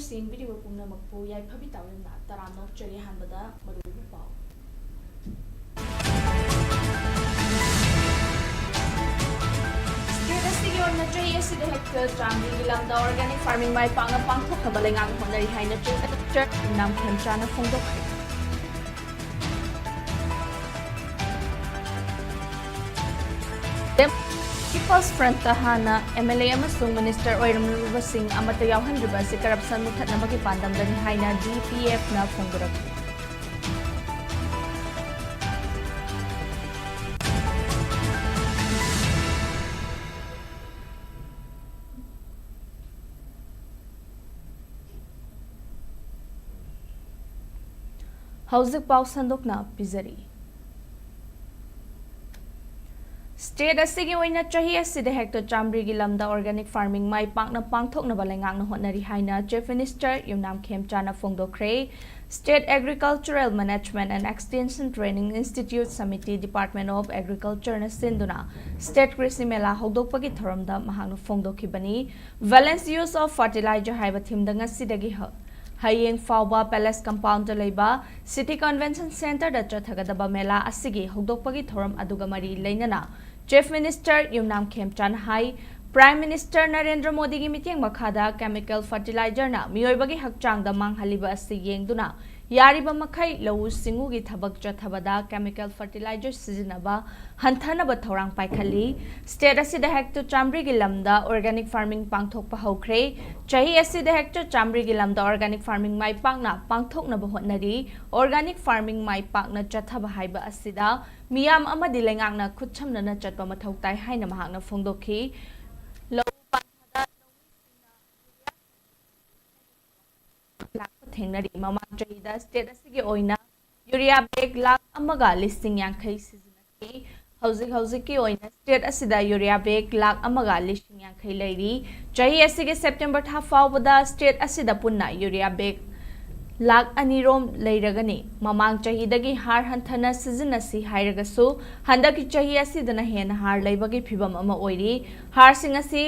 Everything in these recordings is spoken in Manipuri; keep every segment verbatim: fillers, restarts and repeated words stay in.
ꯌꯦꯡꯕꯤꯔꯤꯕ ꯄꯨꯝꯅꯃꯛꯄꯨ ꯌꯥꯏꯐꯕꯤ ꯇꯥꯋꯦꯝꯅ ꯇꯔꯥꯝꯅ ꯑꯣꯛꯆꯔꯤ꯫ ꯑꯍꯥꯟꯕꯗ ꯃꯔꯨꯑꯣꯏꯕ ꯄꯥꯎ꯫ State ꯑꯁꯤꯒꯤ ꯑꯣꯏꯅ ꯆꯍꯤ ꯑꯁꯤꯗ hectare ꯆꯥꯝꯃꯔꯤꯒꯤ ꯂꯝꯗ organic farming ꯃꯥꯏ ꯄꯥꯛꯅ ꯄꯥꯡꯊꯣꯛꯅꯕ ꯂꯩꯉꯥꯛꯅ ꯍꯣꯠꯅꯔꯤ ꯍꯥꯏꯅ Chief Minister ꯌꯨꯝꯅꯥꯝ ꯈꯦꯝꯆꯥꯅ ꯐꯣꯡꯗꯣꯛꯈ꯭ꯔꯦ꯫ People's Frontꯇ ꯍꯥꯟꯅ MLA ꯑꯃꯁꯨꯡ minister ꯑꯣꯏꯔꯝꯂꯕꯁꯤꯡ ꯑꯃꯠꯇ ꯌꯥꯎꯍꯟꯗ꯭ꯔꯤꯕ ꯑꯁꯤ corruption ꯃꯨꯊꯠꯅꯕꯒꯤ ꯄꯥꯟꯗꯝꯗꯅꯤ ꯍꯥꯏꯅ DPFꯅ ꯐꯣꯡꯗꯣꯔꯛꯈꯤ꯫ ꯍꯧꯖꯤꯛ ꯄꯥꯎ ꯁꯟꯗꯣꯛꯅ ꯄꯤꯖꯔꯤ꯫ State ꯑꯁꯤꯒꯤ ꯑꯣꯏꯅ ꯆꯍꯤ ꯑꯁꯤꯗ hectare ꯆꯥꯝꯃꯔꯤꯒꯤ ꯂꯝꯗ organic farming ꯃꯥꯏ ꯄꯥꯛꯅ ꯄꯥꯡꯊꯣꯛꯅꯕ ꯂꯩꯉꯥꯛꯅ ꯍꯣꯠꯅꯔꯤ ꯍꯥꯏꯅ Chief Minister Yumnam ꯈꯦꯝꯆꯥꯅ ꯐꯣꯡꯗꯣꯛꯈ꯭ꯔꯦ꯫ State Agricultural Management and Extension Training Institute samiti, Department of Agricultureꯅ ꯁꯤꯟꯗꯨꯅ State ꯀ꯭ꯔꯤꯁꯤ ꯃꯦꯂꯥ ꯍꯧꯗꯣꯛꯄꯒꯤ ꯊꯧꯔꯝꯗ ꯃꯍꯥꯛꯅ ꯐꯣꯡꯗꯣꯛꯈꯤꯕꯅꯤ꯫ Balanced Use of Fertilizer ꯍꯥꯏꯕ themeꯗ ꯉꯁꯤꯗꯒꯤ ꯍ-, ꯍꯌꯦꯡ ꯐꯥꯎꯕ Palace Compoundꯇ ꯂꯩꯕ City Convention Centreꯗ ꯆꯠꯊꯒꯗꯕ ꯃꯦꯂꯥ ꯑꯁꯤꯒꯤ ꯍꯧꯗꯣꯛꯄꯒꯤ ꯊꯧꯔꯝ ꯑꯗꯨꯒ ꯃꯔꯤ ꯂꯩꯅꯅ Chief Minister ꯌꯨꯝꯅꯥꯝ ꯈꯦꯝꯆꯥꯟ ꯍꯥꯏ, Prime Minister ꯅꯔꯦꯟꯗ꯭ꯔ ꯃꯣꯗꯤꯒꯤ ꯃꯤꯠꯌꯦꯡ ꯃꯈꯥꯗ chemical fertilizerꯅ ꯃꯤꯑꯣꯏꯕꯒꯤ ꯍꯛꯆꯥꯡꯗ ꯃꯥꯡꯍꯜꯂꯤꯕ ꯑꯁꯤ ꯌꯦꯡꯗꯨꯅ ꯌꯥꯔꯤꯕ ꯃꯈꯩ ꯂꯧꯎ ꯁꯤꯡꯎꯒꯤ ꯊꯕꯛ ꯆꯠꯊꯕꯗ chemical fertilizer ꯁꯤꯖꯤꯟꯅꯕ ꯍꯟꯊꯅꯕ ꯊꯧꯔꯥꯡ ꯄꯥꯏꯈꯠꯂꯤ꯫ State ꯑꯁꯤꯗ hectare ꯆꯥꯝꯃꯔꯤꯒꯤ ꯂꯝꯗ organic farming ꯄꯥꯡꯊꯣꯛꯄ ꯍꯧꯈ꯭ꯔꯦ꯫ ꯆꯍꯤ ꯑꯁꯤꯗ hectare ꯆꯥꯝꯃꯔꯤꯒꯤ ꯂꯝꯗ organic farming ꯃꯥꯏ ꯄꯥꯛꯅ ꯄꯥꯡꯊꯣꯛꯅꯕ ꯍꯣꯠꯅꯔꯤ꯫ Organic farming ꯃꯥꯏ ꯄꯥꯛꯅ ꯆꯠꯊꯕ ꯍꯥꯏꯕ ꯑꯁꯤꯗ ꯃꯤꯌꯥꯝ ꯑꯃꯗꯤ ꯂꯩꯉꯥꯛꯅ ꯈꯨꯠꯁꯝꯅꯅ ꯆꯠꯄ ꯃꯊꯧ ꯇꯥꯏ ꯍꯥꯏꯅ ꯃꯍꯥꯛꯅ ꯐꯣꯡꯗꯣꯛꯈꯤ꯫ ꯂꯧ ꯄꯟꯊꯥꯗ ꯂꯧꯃꯤꯁꯤꯡꯅ ꯂꯥꯛꯄ ꯊꯦꯡꯅꯔꯤ꯫ ꯃꯃꯥꯡ ꯆꯍꯤꯗ state ꯑꯁꯤꯒꯤ ꯑꯣꯏꯅ urea bag ꯂꯥꯈ ꯑꯃꯒ ꯂꯤꯁꯤꯡ ꯌꯥꯡꯈꯩ ꯁꯤꯖꯤꯟꯅꯈꯤ꯫ ꯍꯧꯖꯤꯛ ꯍꯧꯖꯤꯛꯀꯤ ꯑꯣꯏꯅ state ꯑꯁꯤꯗ urea bag ꯂꯥꯈ ꯑꯃꯒ ꯂꯤꯁꯤꯡ ꯌꯥꯡꯈꯩ ꯂꯩꯔꯤ꯫ ꯆꯍꯤ ꯑꯁꯤꯒꯤ September ꯊꯥ ꯐꯥꯎꯕꯗ state ꯑꯁꯤꯗ ꯄꯨꯟꯅ urea bag ꯂꯥꯈ ꯑꯅꯤꯔꯣꯝ ꯂꯩꯔꯒꯅꯤ꯫ ꯃꯃꯥꯡ ꯆꯍꯤꯗꯒꯤ ꯍꯥꯔ ꯍꯟꯊꯅ ꯁꯤꯖꯤꯟꯅꯁꯤ ꯍꯥꯏꯔꯒꯁꯨ, ꯍꯟꯗꯛꯀꯤ ꯆꯍꯤ ꯑꯁꯤꯗꯅ ꯍꯦꯟꯅ ꯍꯥꯔ ꯂꯩꯕꯒꯤ ꯐꯤꯕꯝ ꯑꯃ ꯑꯣꯏꯔꯤ꯫ ꯍꯥꯔꯁꯤꯡ ꯑꯁꯤ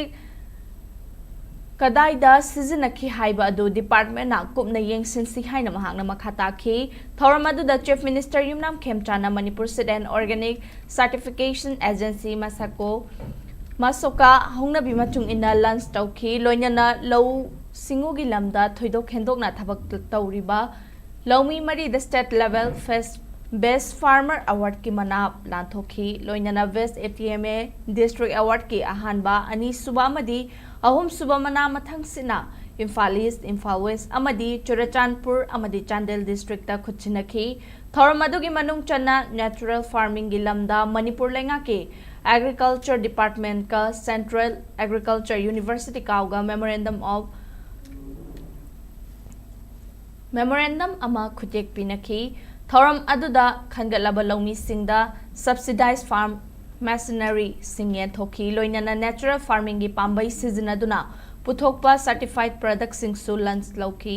ꯀꯗꯥꯏꯗ ꯁꯤꯖꯤꯟꯅꯈꯤ ꯍꯥꯏꯕ ꯑꯗꯨ departmentꯅ ꯀꯨꯞꯅ ꯌꯦꯡꯁꯤꯟꯁꯤ ꯍꯥꯏꯅ ꯃꯍꯥꯛꯅ ꯃꯈꯥ ꯇꯥꯈꯤ꯫ ꯊꯧꯔꯝ ꯑꯗꯨꯗ Chief Minister Yumnam ꯈꯦꯝꯆꯥꯅ Manipur Seed and Organic Certification Agency, ꯃꯁꯥꯀꯣ, ꯃꯁꯣꯀꯥ ꯍꯧꯅꯕꯤ ꯃꯇꯨꯡ ꯏꯟꯅ launch ꯇꯧꯈꯤ꯫ ꯂꯣꯏꯅꯅ ꯂꯧꯎ ꯁꯤꯡꯎꯒꯤ ꯂꯝꯗ ꯊꯣꯏꯗꯣꯛ ꯍꯦꯟꯗꯣꯛꯅ ꯊꯕꯛ ꯇꯧꯔꯤꯕ ꯂꯧꯃꯤ ꯃꯔꯤꯗ state level best farmer awardꯀꯤ ꯃꯅꯥ ꯂꯥꯟꯊꯣꯛꯈꯤ꯫ ꯂꯣꯏꯅꯅ Best A T M A district awardꯀꯤ ꯑꯍꯥꯟꯕ, ꯑꯅꯤꯁꯨꯕ ꯑꯃꯗꯤ ꯑꯍꯨꯝꯁꯨꯕ ꯃꯅꯥ ꯃꯊꯪꯁꯤꯠꯅ ꯏꯝꯐꯥꯜ East, ꯏꯝꯐꯥꯜ West ꯑꯃꯗꯤ ꯆꯨꯔꯆꯥꯟꯄꯨꯔ ꯑꯃꯗꯤ ꯆꯥꯟꯗꯦꯜ districtꯇ ꯈꯨꯠꯁꯤꯟꯅꯈꯤ꯫ ꯊꯧꯔꯝ ꯑꯗꯨꯒꯤ ꯃꯅꯨꯡ ꯆꯟꯅ natural farmingꯒꯤ ꯂꯝꯗ ꯃꯅꯤꯄꯨꯔ ꯂꯩꯉꯥꯛꯀꯤ Agriculture Departmentꯀ Central Agriculture University ꯀꯥꯎꯒ memorandum of memorandum ꯑꯃ ꯈꯨꯠꯌꯦꯛ ꯄꯤꯅꯈꯤ꯫ ꯊꯧꯔꯝ ꯑꯗꯨꯗ ꯈꯟꯒꯠꯂꯕ ꯂꯧꯃꯤꯁꯤꯡꯗ subsidized farm machineryꯁꯤꯡ ꯌꯦꯟꯊꯣꯛꯈꯤ꯫ ꯂꯣꯏꯅꯅ natural farmingꯒꯤ ꯄꯥꯝꯕꯩ ꯁꯤꯖꯤꯟꯅꯗꯨꯅ ꯄꯨꯊꯣꯛꯄ certified productꯁꯤꯡꯁꯨ launch ꯂꯧꯈꯤ꯫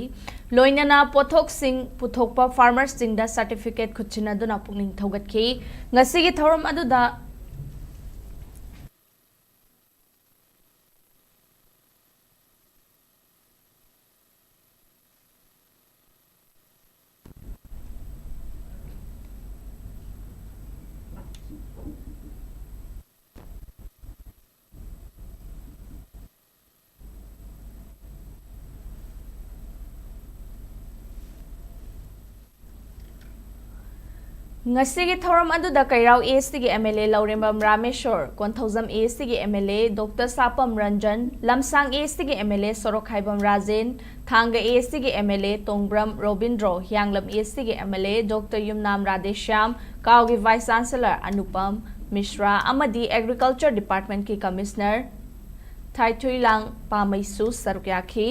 ꯂꯣꯏꯅꯅ ꯄꯣꯠꯊꯣꯛꯁꯤꯡ ꯄꯨꯊꯣꯛꯄ farmerꯁꯤꯡꯗ certificate ꯈꯨꯠꯁꯤꯟꯅꯗꯨꯅ ꯄꯨꯛꯅꯤꯡ ꯊꯧꯒꯠꯈꯤ꯫ ꯉꯁꯤꯒꯤ ꯊꯧꯔꯝ ꯑꯗꯨꯗ ꯉꯁꯤꯒꯤ ꯊꯧꯔꯝ ꯑꯗꯨꯗ ꯀꯩꯔꯥꯎ Eastꯀꯤ M L A Laurembam Rameshwor, Konthoujam Eastꯀꯤ M L A Doctor ꯁꯥꯄꯝ Ranjan, ꯂꯝꯁꯥꯡ Eastꯀꯤ M L A ꯁꯣꯔꯣꯛꯈꯥꯏꯕꯝ ꯔꯥꯖꯦꯟ, ꯊꯥꯡꯒ Eastꯀꯤ M L A Tongbram Robindro, ꯍꯤꯌꯥꯡꯂꯝ Eastꯀꯤ M L A Doctor Yumnam Radheshyam, ꯀꯥꯎꯒꯤ Vice Chancellor Anupam ꯃꯤꯁ꯭ꯔꯥ ꯑꯃꯗꯤ Agriculture Departmentꯀꯤ Commissioner ꯊꯥꯏꯊꯨꯏꯂꯥꯡ ꯄꯥꯃꯩꯁꯨ ꯁꯔꯨꯛ ꯌꯥꯈꯤ꯫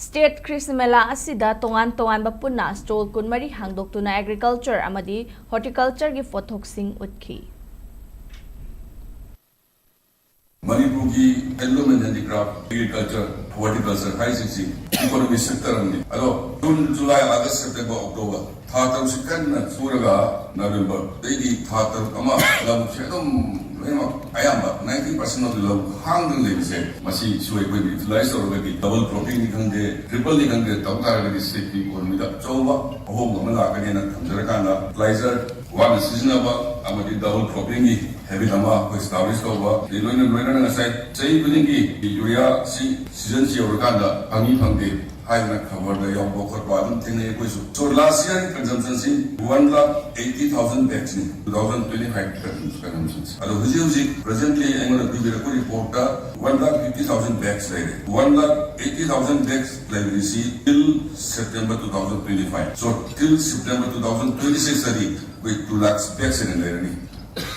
State ꯀ꯭ꯔꯤꯁꯤ ꯃꯦꯂꯥ ꯑꯁꯤꯗ ꯇꯣꯉꯥꯟ ꯇꯣꯉꯥꯟꯕ ꯄꯨꯟꯅ stall ꯀꯨꯟꯃꯔꯤ ꯍꯥꯡꯗꯣꯛꯇꯨꯅ agriculture ꯑꯃꯗꯤ horticultureꯒꯤ ꯄꯣꯠꯊꯣꯛꯁꯤꯡ ꯎꯠꯈꯤ꯫ ꯃꯅꯤꯄꯨꯔꯒꯤ handloom and handicraft, agriculture, horticulture ꯍꯥꯏꯔꯤꯁꯤꯡꯁꯤ economy sector ꯑꯃꯅꯤ꯫ ꯑꯗꯣ June, July, August, September, October ꯊꯥ ꯇꯔꯨꯛꯁꯤ ꯀꯟꯅ ꯁꯨꯔꯒ November ꯑꯗꯩꯗꯤ ꯊꯥ ꯇꯔꯨꯛ ꯑꯃ ꯂꯧꯁꯦ ꯑꯗꯨꯝ ꯂꯣꯏꯅꯃꯛ ꯑꯌꯥꯝꯕ ninety percent of the ꯂꯧ ꯍꯥꯡꯗꯨꯅ ꯂꯩꯕꯁꯦ, ꯃꯁꯤꯁꯨ ꯑꯩꯈꯣꯏꯅ utilize ꯇꯧꯔꯒꯗꯤ, double cropping ꯅꯤ ꯈꯪꯗꯦ, triple ꯅꯤ ꯈꯪꯗꯦ, ꯇꯧ ꯇꯥꯔꯒꯗꯤ stateꯀꯤ economyꯗ ꯑꯆꯧꯕ ꯑꯍꯣꯡꯕ ꯑꯃ ꯂꯥꯛꯀꯅꯤꯅ ꯊꯝꯖꯔꯀꯥꯟꯗ, fertilizer ꯋꯥꯅ ꯁꯤꯖꯤꯟꯅꯕ ꯑꯃꯗꯤ double croppingꯒꯤ habit ꯑꯃ ꯑꯩꯈꯣꯏ establish ꯇꯧꯕ, ꯑꯗꯩ ꯂꯣꯏꯅ ꯂꯣꯏꯅꯅ ꯉꯁꯥꯏ ꯆꯍꯤ ꯈꯨꯗꯤꯡꯒꯤ ureaꯁꯤ seasonꯁꯤ ꯌꯧꯔꯀꯥꯟꯗ ꯐꯪꯉꯤ ꯐꯪꯗꯦ ꯍꯥꯏꯗꯅ ꯈꯕꯔꯗ ꯌꯥꯎꯕ ꯈꯣꯠꯄ ꯑꯗꯨꯝ ꯊꯦꯡꯅꯩ ꯑꯩꯈꯣꯏꯁꯨ꯫ So last yearꯒꯤ consumptionꯁꯤ one lakh eighty thousand bagsꯅꯤ, two thousand twenty five consumptionꯁꯤ꯫ ꯑꯗꯣ ꯍꯧꯖꯤꯛ ꯍꯧꯖꯤꯛ presently ꯑꯩꯉꯣꯟꯗ ꯄꯤꯕꯤꯔꯛꯄ reportꯇ one lakh fifty thousand bags ꯂꯩꯔꯦ꯫ One lakh eighty thousand bags ꯂꯩꯔꯤꯁꯤ till September two thousand twenty five꯫ So till September two thousand twenty sixꯇꯗꯤ ꯑꯩꯈꯣꯏ two lakhs bags ꯍꯦꯟꯅ ꯂꯩꯔꯅꯤ꯫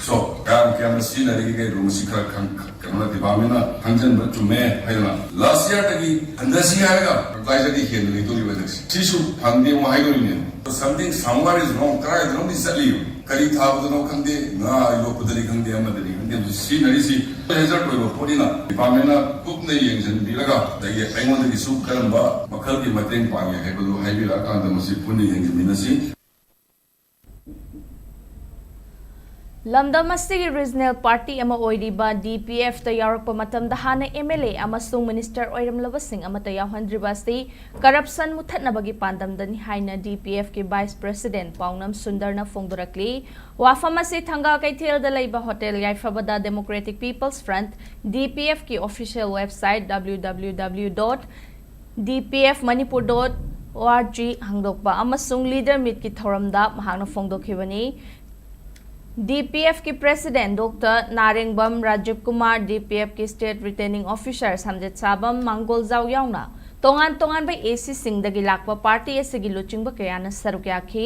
So ꯀꯌꯥꯝ ꯀꯌꯥꯝꯅ ꯁꯤꯖꯤꯟꯅꯔꯤꯒꯦ ꯀꯩꯅꯣ, ꯃꯁꯤ ꯈꯔ ꯈꯪ-, ꯀꯩꯅꯣꯅ, departmentꯅ ꯈꯪꯖꯤꯟꯕ ꯆꯨꯝꯃꯦ ꯍꯥꯏꯗꯅ, last yearꯗꯒꯤ ꯍꯟꯊꯁꯤ ꯍꯥꯏꯔꯒ fertilizerꯗꯤ ꯍꯦꯟꯅ ꯂꯩꯗꯣꯔꯤꯕ ꯍꯟꯗꯛꯁꯦ꯫ ꯁꯤꯁꯨ ꯐꯪꯗꯦ ꯑꯃꯨꯛ ꯍꯥꯏꯗꯣꯔꯤꯅꯦ꯫ Something somewhere is wrong, ꯀꯗꯥꯏꯗꯅꯣꯝꯗꯤ ꯆꯠꯂꯤ꯫ ꯀꯔꯤ ꯊꯥꯕꯗꯅꯣ ꯈꯪꯗꯦ, ꯉꯥ ꯌꯣꯛꯄꯗꯅꯤ ꯈꯪꯗꯦ, ꯑꯃꯗꯅꯤ ꯈꯪꯗꯦ, ꯃꯁꯤ ꯁꯤꯖꯤꯟꯅꯔꯤꯁꯤ hazard ꯑꯣꯏꯕ ꯄꯣꯠꯅꯤꯅ departmentꯅ ꯀꯨꯞꯅ ꯌꯦꯡꯁꯤꯟꯕꯤꯔꯒ, ꯑꯗꯒꯤ ꯑꯩꯉꯣꯟꯗꯒꯤꯁꯨ ꯀꯔꯝꯕ ꯃꯈꯜꯒꯤ ꯃꯇꯦꯡ ꯄꯥꯡꯉꯦ ꯍꯥꯏꯕꯗꯨ ꯍꯥꯏꯕꯤꯔꯛꯑꯀꯥꯟꯗ ꯃꯁꯤ ꯄꯨꯟꯅ ꯌꯦꯡꯁꯤꯟꯃꯤꯟꯅꯁꯤ꯫ ꯂꯝꯗꯝ ꯑꯁꯤꯒꯤ regional party ꯑꯃ ꯑꯣꯏꯔꯤꯕ DPFꯇ ꯌꯥꯎꯔꯛꯄ ꯃꯇꯝꯗ ꯍꯥꯟꯅ MLA ꯑꯃꯁꯨꯡ minister ꯑꯣꯏꯔꯝꯂꯕꯁꯤꯡ ꯑꯃꯠꯇ ꯌꯥꯎꯍꯟꯗ꯭ꯔꯤꯕ ꯑꯁꯤ corruption ꯃꯨꯊꯠꯅꯕꯒꯤ ꯄꯥꯟꯗꯝꯗꯅꯤ ꯍꯥꯏꯅ DPFꯀꯤ vice president ꯄꯥꯎꯅꯝ ꯁꯨꯟꯗꯔꯅ ꯐꯣꯡꯗꯣꯔꯛꯂꯤ꯫ ꯋꯥꯐꯝ ꯑꯁꯤ ꯊꯪꯒꯥꯜ ꯀꯩꯊꯦꯜꯗ ꯂꯩꯕ hotel ꯌꯥꯏꯐꯕꯗ Democratic People's Front, DPFꯀꯤ official website W W W dot D P F Manipur dot O R G ꯍꯥꯡꯗꯣꯛꯄ ꯑꯃꯁꯨꯡ leader meetꯀꯤ ꯊꯧꯔꯝꯗ ꯃꯍꯥꯛꯅ ꯐꯣꯡꯗꯣꯛꯈꯤꯕꯅꯤ꯫ DPFꯀꯤ president Doctor ꯅꯥꯔꯦꯡꯕꯝ Rajiv Kumar, DPFꯀꯤ state returning officer ꯁꯝꯖꯦꯠꯁꯥꯕꯝ ꯃꯥꯡꯒꯣꯜꯖꯥꯎ ꯌꯥꯎꯅ ꯇꯣꯉꯥꯟ ꯇꯣꯉꯥꯟꯕ ACꯁꯤꯡꯗꯒꯤ ꯂꯥꯛꯄ party ꯑꯁꯤꯒꯤ ꯂꯨꯆꯤꯡꯕ ꯀꯌꯥꯅ ꯁꯔꯨꯛ ꯌꯥꯈꯤ꯫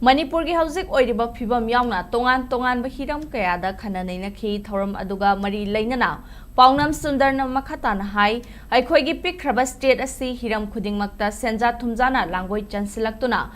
ꯃꯅꯤꯄꯨꯔꯒꯤ ꯍꯧꯖꯤꯛ ꯑꯣꯏꯔꯤꯕ ꯐꯤꯕꯝ ꯌꯥꯎꯅ ꯇꯣꯉꯥꯟ ꯇꯣꯉꯥꯟꯕ ꯍꯤꯔꯝ ꯀꯌꯥꯗ ꯈꯟꯅ ꯅꯩꯅꯈꯤ꯫ ꯊꯧꯔꯝ ꯑꯗꯨꯒ ꯃꯔꯤ ꯂꯩꯅꯅ ꯄꯥꯎꯅꯝ ꯁꯨꯟꯗꯔꯅ ꯃꯈꯥ ꯇꯥꯅ ꯍꯥꯏ, ꯑꯩꯈꯣꯏꯒꯤ ꯄꯤꯛꯈ꯭ꯔꯕ state ꯑꯁꯤ ꯍꯤꯔꯝ ꯈꯨꯗꯤꯡꯃꯛꯇ ꯁꯦꯟꯖꯥ ꯊꯨꯝꯖꯥꯅ ꯂꯥꯡꯒꯣꯏ ꯆꯟꯁꯤꯜꯂꯛꯇꯨꯅ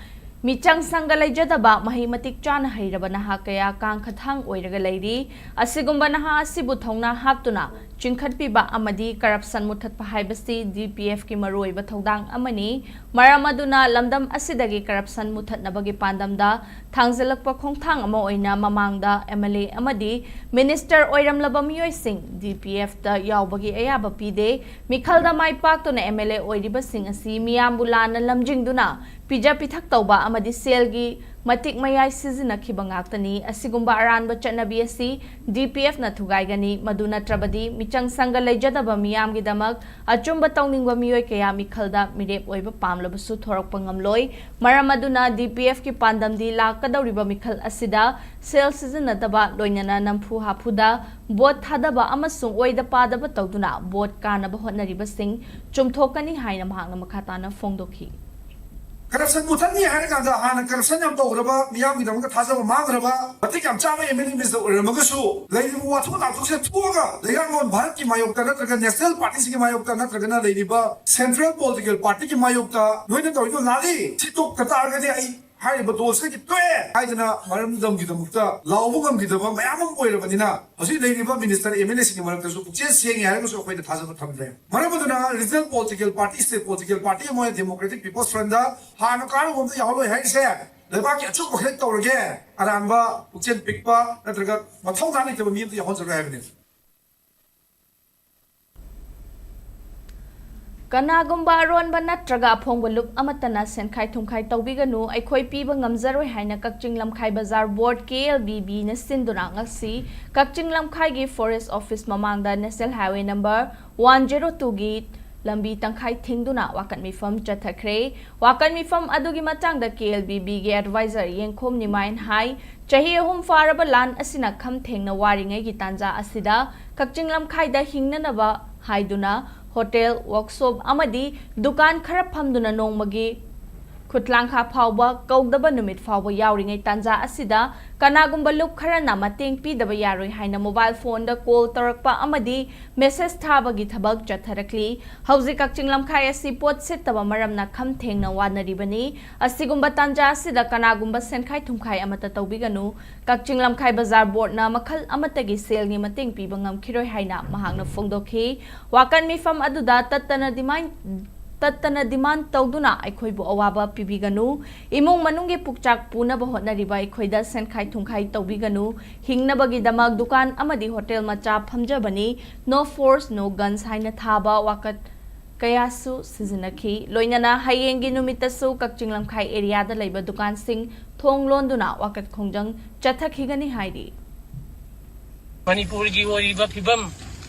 ꯃꯤꯆꯪ ꯁꯪꯒ ꯂꯩꯖꯗꯕ, ꯃꯍꯩ ꯃꯇꯤꯛ ꯆꯥꯅ ꯍꯩꯔꯕ ꯅꯍꯥ ꯀꯌꯥ ꯀꯥꯡꯈꯊꯥꯡ ꯑꯣꯏꯔꯒ ꯂꯩꯔꯤ꯫ ꯑꯁꯤꯒꯨꯝꯕ ꯅꯍꯥ ꯑꯁꯤꯕꯨ ꯊꯧꯅꯥ ꯍꯥꯞꯇꯨꯅ ꯆꯤꯡꯈꯠꯄꯤꯕ ꯑꯃꯗꯤ ꯀꯔꯞꯁꯟ ꯃꯨꯊꯠꯄ ꯍꯥꯏꯕꯁꯤ ꯗꯤ ꯄꯤ ꯑꯦꯐꯀꯤ ꯃꯔꯨꯑꯣꯏꯕ ꯊꯧꯗꯥꯡ ꯑꯃꯅꯤ꯫ ꯃꯔꯝ ꯑꯗꯨꯅ ꯂꯝꯗꯝ ꯑꯁꯤꯗꯒꯤ ꯀꯔꯞꯁꯟ ꯃꯨꯊꯠꯅꯕꯒꯤ ꯄꯥꯟꯗꯝꯗ ꯊꯥꯡꯖꯤꯜꯂꯛꯄ ꯈꯣꯡꯊꯥꯡ ꯑꯃ ꯑꯣꯏꯅ ꯃꯃꯥꯡꯗ ꯑꯦꯝ ꯑꯦꯜ ꯑꯦ ꯑꯃꯗꯤ ꯃꯤꯅꯤꯁꯇꯔ ꯑꯣꯏꯔꯝꯂꯕ ꯃꯤꯑꯣꯏꯁꯤꯡ ꯗꯤ ꯄꯤ ꯑꯦꯐꯇ ꯌꯥꯎꯕꯒꯤ ꯑꯌꯥꯕ ꯄꯤꯗꯦ꯫ ꯃꯤꯈꯜꯗ ꯃꯥꯏ ꯄꯥꯛꯇꯨꯅ ꯑꯦꯝ ꯑꯦꯜ ꯑꯦ ꯑꯣꯏꯔꯤꯕꯁꯤꯡ ꯑꯁꯤ ꯃꯤꯌꯥꯝꯕꯨ ꯂꯥꯟꯅ ꯂꯝꯖꯤꯡꯗꯨꯅ ꯄꯤꯖ ꯄꯤꯊꯛ ꯇꯧꯕ ꯑꯃꯗꯤ ꯁꯦꯜꯒꯤ ꯃꯇꯤꯛ ꯃꯌꯥꯏ ꯁꯤꯖꯤꯟꯅꯈꯤꯕ ꯉꯥꯛꯇꯅꯤ꯫ ꯑꯁꯤꯒꯨꯝꯕ ꯑꯔꯥꯟꯕ ꯆꯠꯅꯕꯤ ꯑꯁꯤ ꯗꯤ ꯄꯤ ꯑꯦꯐꯅ ꯊꯨꯒꯥꯏꯒꯅꯤ꯫ ꯃꯗꯨ ꯅꯠꯇ꯭ꯔꯕꯗꯤ ꯃꯤꯆꯪ ꯁꯪꯒ ꯂꯩꯖꯗꯕ ꯃꯤꯌꯥꯝꯒꯤꯗꯃꯛ ꯑꯆꯨꯝꯕ ꯇꯧꯅꯤꯡꯕ ꯃꯤꯑꯣꯏ ꯀꯌꯥ ꯃꯤꯈꯜꯗ ꯃꯤꯔꯦꯞ ꯑꯣꯏꯕ ꯄꯥꯝꯂꯕꯁꯨ ꯊꯣꯔꯛꯄ ꯉꯝꯂꯣꯏ꯫ ꯃꯔꯝ ꯑꯗꯨꯅ ꯗꯤ ꯄꯤ ꯑꯦꯐꯀꯤ ꯄꯥꯟꯗꯝꯗꯤ ꯂꯥꯛꯀꯗꯧꯔꯤꯕ ꯃꯤꯈꯜ ꯑꯁꯤꯗ ꯁꯦꯜ ꯁꯤꯖꯤꯟꯅꯗꯕ, ꯂꯣꯏꯅꯅ ꯅꯝꯐꯨ ꯍꯥꯐꯨꯗ ꯚꯣꯠ ꯊꯥꯗꯕ ꯑꯃꯁꯨꯡ ꯑꯣꯏꯗ ꯄꯥꯗꯕ ꯇꯧꯗꯨꯅ ꯚꯣꯠ ꯀꯥꯅꯕ ꯍꯣꯠꯅꯔꯤꯕꯁꯤꯡ ꯆꯨꯝꯊꯣꯛꯀꯅꯤ ꯍꯥꯏꯅ ꯃꯍꯥꯛꯅ ꯃꯈꯥ ꯇꯥꯅ ꯐꯣꯡꯗꯣꯛꯈꯤ꯫ ꯀꯔꯞꯁꯟ ꯃꯨꯊꯠꯅꯤ ꯍꯥꯏꯔꯀꯥꯟꯗ ꯍꯥꯟꯅ ꯀꯔꯞꯁꯟ ꯌꯥꯝ ꯇꯧꯈ꯭ꯔꯕ, ꯃꯤꯌꯥꯝꯒꯤꯗꯃꯛꯇ ꯊꯥꯖꯕ ꯃꯥꯡꯈ꯭ꯔꯕ, ꯃꯇꯤꯛ ꯌꯥꯝ ꯆꯥꯕ ꯑꯦꯝ ꯑꯦꯜ ꯑꯦ ꯃꯤꯅꯤꯁꯇꯔ ꯑꯣꯏꯔꯝꯃꯒꯁꯨ ꯂꯩꯔꯤꯕ ꯋꯥꯊꯣꯛ ꯂꯥꯟꯊꯣꯛꯁꯦ ꯊꯣꯛꯑꯒ ꯂꯩꯉꯥꯛꯂꯣꯟ ꯚꯥꯔꯠꯀꯤ ꯃꯥꯌꯣꯛꯇ ꯅꯠꯇ꯭ꯔꯒ ꯅꯦꯁꯅꯦꯜ ꯄꯥꯔꯇꯤꯁꯤꯒꯤ ꯃꯥꯌꯣꯛꯇ ꯅꯠꯇ꯭ꯔꯒꯅ ꯂꯩꯔꯤꯕ ꯁꯦꯟꯇ꯭ꯔꯦꯜ ꯄꯣꯂꯤꯇꯤꯀꯦꯜ ꯄꯥꯔꯇꯤꯒꯤ ꯃꯥꯌꯣꯛꯇ ꯅꯣꯏꯅ ꯇꯧꯔꯤꯗꯣ ꯂꯥꯜꯂꯤ, ꯁꯤ ꯇꯣꯛꯇ ꯇꯥꯔꯒꯗꯤ ꯑꯩ ꯍꯥꯏꯔꯤꯕ ꯗꯣꯜꯁꯤꯗꯒꯤ ꯇꯣꯛꯑꯦ ꯍꯥꯏꯗꯅ ꯃꯔꯝꯗꯝꯒꯤꯗꯃꯛꯇ ꯂꯥꯎꯕ ꯉꯝꯈꯤꯗꯕ ꯃꯌꯥꯝ ꯑꯃ ꯑꯣꯏꯔꯕꯅꯤꯅ ꯍꯧꯖꯤꯛ ꯂꯩꯔꯤꯕ ꯃꯤꯅꯤꯁꯇꯔ ꯑꯦꯝ ꯑꯦꯜ ꯑꯦꯁꯤꯡꯒꯤ ꯃꯔꯛꯇꯁꯨ ꯄꯨꯛꯆꯦꯜ ꯁꯦꯡꯉꯦ ꯍꯥꯏꯔꯒꯁꯨ ꯑꯩꯈꯣꯏꯅ ꯊꯥꯖꯕ ꯊꯝꯗ꯭ꯔꯦ꯫ ꯃꯔꯝ ꯑꯗꯨꯅ regional political party, state political party ꯑꯃ ꯑꯣꯏꯅ ꯗꯦꯃꯣꯀ꯭ꯔꯦꯇꯤꯛ ꯄꯤꯄꯜꯁ ꯐ꯭ꯔꯟꯗ ꯍꯥꯟꯅ ꯀꯥꯔꯨꯕ ꯑꯝꯇ ꯌꯥꯎꯍꯜꯂꯣꯏ ꯍꯥꯏꯔꯤꯁꯦ ꯂꯩꯕꯥꯛꯀꯤ ꯑꯆꯧꯕ ꯈꯔ ꯇꯧꯔꯒꯦ, ꯑꯔꯥꯟꯕ ꯄꯨꯛꯆꯦꯜ ꯄꯤꯛꯄ ꯅꯠꯇ꯭ꯔꯒ ꯃꯊꯧꯅꯥ ꯂꯩꯇꯕ ꯃꯤ ꯑꯝꯇ ꯌꯥꯎꯍꯟꯖꯔꯣꯏ ꯍꯥꯏꯕꯅꯤ꯫ ꯀꯅꯥꯒꯨꯝꯕ ꯑꯔꯣꯟꯕ ꯅꯠꯇ꯭ꯔꯒ ꯑꯐꯣꯡꯕ ꯂꯨꯞ ꯑꯃꯠꯇꯅ ꯁꯦꯟꯈꯥꯏ ꯊꯨꯝꯈꯥꯏ ꯇꯧꯕꯤꯒꯅꯨ, ꯑꯩꯈꯣꯏ ꯄꯤꯕ ꯉꯝꯖꯔꯣꯏ ꯍꯥꯏꯅ ꯀꯛꯆꯤꯡ ꯂꯝꯈꯥꯏ ꯕꯖꯥꯔ ꯕꯣꯔꯗ, ꯀꯦ ꯑꯦꯜ ꯕꯤ ꯕꯤꯅ ꯁꯤꯟꯗꯨꯅ ꯉꯁꯤ ꯀꯛꯆꯤꯡ ꯂꯝꯈꯥꯏꯒꯤ ꯐꯣꯔꯦꯁ ꯑꯣꯐꯤꯁ ꯃꯃꯥꯡꯗ national highway number one zero ꯇꯨꯒꯤ ꯂꯝꯕꯤ ꯇꯪꯈꯥꯏ ꯊꯤꯡꯗꯨꯅ ꯋꯥꯀꯠ ꯃꯤꯐꯝ ꯆꯠꯊꯈ꯭ꯔꯦ꯫ ꯋꯥꯀꯠ ꯃꯤꯐꯝ ꯑꯗꯨꯒꯤ ꯃꯇꯥꯡꯗ ꯀꯦ ꯑꯦꯜ ꯕꯤ ꯕꯤꯒꯤ ꯑꯦꯗꯚꯥꯏꯖꯔ ꯌꯦꯡꯈꯣꯝ ꯅꯤꯃꯥꯏꯅ ꯍꯥꯏ, ꯆꯍꯤ ꯑꯍꯨꯝ ꯐꯥꯔꯕ ꯂꯥꯟ ꯑꯁꯤꯅ ꯈꯝ ꯊꯦꯡꯅ ꯋꯥꯔꯤꯉꯩꯒꯤ ꯇꯥꯟꯖꯥ ꯑꯁꯤꯗ ꯀꯛꯆꯤꯡ ꯂꯝꯈꯥꯏꯗ ꯍꯤꯡꯅꯅꯕ ꯍꯥꯏꯗꯨꯅ ꯍꯣꯇꯦꯜ, ꯋꯥꯔꯛꯁꯣꯞ ꯑꯃꯗꯤ ꯗꯨꯀꯥꯟ ꯈꯔ ꯐꯝꯗꯨꯅ ꯅꯣꯡꯃꯒꯤ ꯈꯨꯠꯂꯥꯡꯈꯥ ꯐꯥꯎꯕ ꯀꯧꯗꯕ ꯅꯨꯃꯤꯠ ꯐꯥꯎꯕ ꯌꯥꯎꯔꯤꯉꯩ ꯇꯥꯟꯖꯥ ꯑꯁꯤꯗ ꯀꯅꯥꯒꯨꯝꯕ ꯂꯨꯞ ꯈꯔꯅ ꯃꯇꯦꯡ ꯄꯤꯗꯕ ꯌꯥꯔꯣꯏ ꯍꯥꯏꯅ ꯃꯣꯕꯥꯏꯜ ꯐꯣꯟꯗ ꯀꯣꯜ ꯇꯧꯔꯛꯄ ꯑꯃꯗꯤ ꯃꯦꯁꯦꯖ ꯊꯥꯕꯒꯤ ꯊꯕꯛ ꯆꯠꯊꯔꯛꯂꯤ꯫ ꯍꯧꯖꯤꯛ ꯀꯛꯆꯤꯡ ꯂꯝꯈꯥꯏ ꯑꯁꯤ ꯄꯣꯠ ꯁꯤꯠꯇꯕ ꯃꯔꯝꯅ ꯈꯝ ꯊꯦꯡꯅ ꯋꯥꯅꯔꯤꯕꯅꯤ꯫ ꯑꯁꯤꯒꯨꯝꯕ ꯇꯥꯟꯖꯥ ꯑꯁꯤꯗ ꯀꯅꯥꯒꯨꯝꯕ ꯁꯦꯟꯈꯥꯏ ꯊꯨꯝꯈꯥꯏ ꯑꯃꯠꯇ ꯇꯧꯕꯤꯒꯅꯨ꯫ ꯀꯛꯆꯤꯡ ꯂꯝꯈꯥꯏ ꯕꯖꯥꯔ ꯕꯣꯔꯗꯅ ꯃꯈꯜ ꯑꯃꯠꯇꯒꯤ ꯁꯦꯜꯒꯤ ꯃꯇꯦꯡ ꯄꯤꯕ ꯉꯝꯈꯤꯔꯣꯏ ꯍꯥꯏꯅ ꯃꯍꯥꯛꯅ ꯐꯣꯡꯗꯣꯛꯈꯤ꯫ ꯋꯥꯀꯠ ꯃꯤꯐꯝ ꯑꯗꯨꯗ ꯇꯠꯇꯅ demand ꯇꯠꯇꯅ demand ꯇꯧꯗꯨꯅ ꯑꯩꯈꯣꯏꯕꯨ ꯑꯋꯥꯕ ꯄꯤꯕꯤꯒꯅꯨ꯫ ꯏꯃꯨꯡ ꯃꯅꯨꯡꯒꯤ ꯄꯨꯛꯆꯥꯛ ꯄꯨꯅꯕ ꯍꯣꯠꯅꯔꯤꯕ ꯑꯩꯈꯣꯏꯗ ꯁꯦꯟꯈꯥꯏ ꯊꯨꯝꯈꯥꯏ ꯇꯧꯕꯤꯒꯅꯨ꯫ ꯍꯤꯡꯅꯕꯒꯤꯗꯃꯛ ꯗꯨꯀꯥꯟ ꯑꯃꯗꯤ ꯍꯣꯇꯦꯜ ꯃꯆꯥ ꯐꯝꯖꯕꯅꯤ꯫ No force, no guns ꯍꯥꯏꯅ ꯊꯥꯕ ꯋꯥꯀꯠ ꯀꯌꯥꯁꯨ ꯁꯤꯖꯤꯟꯅꯈꯤ꯫ ꯂꯣꯏꯅꯅ ꯍꯌꯦꯡꯒꯤ ꯅꯨꯃꯤꯠꯇꯁꯨ ꯀꯛꯆꯤꯡ ꯂꯝꯈꯥꯏ ꯑꯦꯔꯤꯌꯥꯗ ꯂꯩꯕ ꯗꯨꯀꯥꯟꯁꯤꯡ ꯊꯣꯡ ꯂꯣꯟꯗꯨꯅ ꯋꯥꯀꯠ ꯈꯣꯡꯖꯪ ꯆꯠꯊꯈꯤꯒꯅꯤ ꯍꯥꯏꯔꯤ꯫ ꯃꯅꯤꯄꯨꯔꯒꯤ ꯑꯣꯏꯔꯤꯕ ꯐꯤꯕꯝ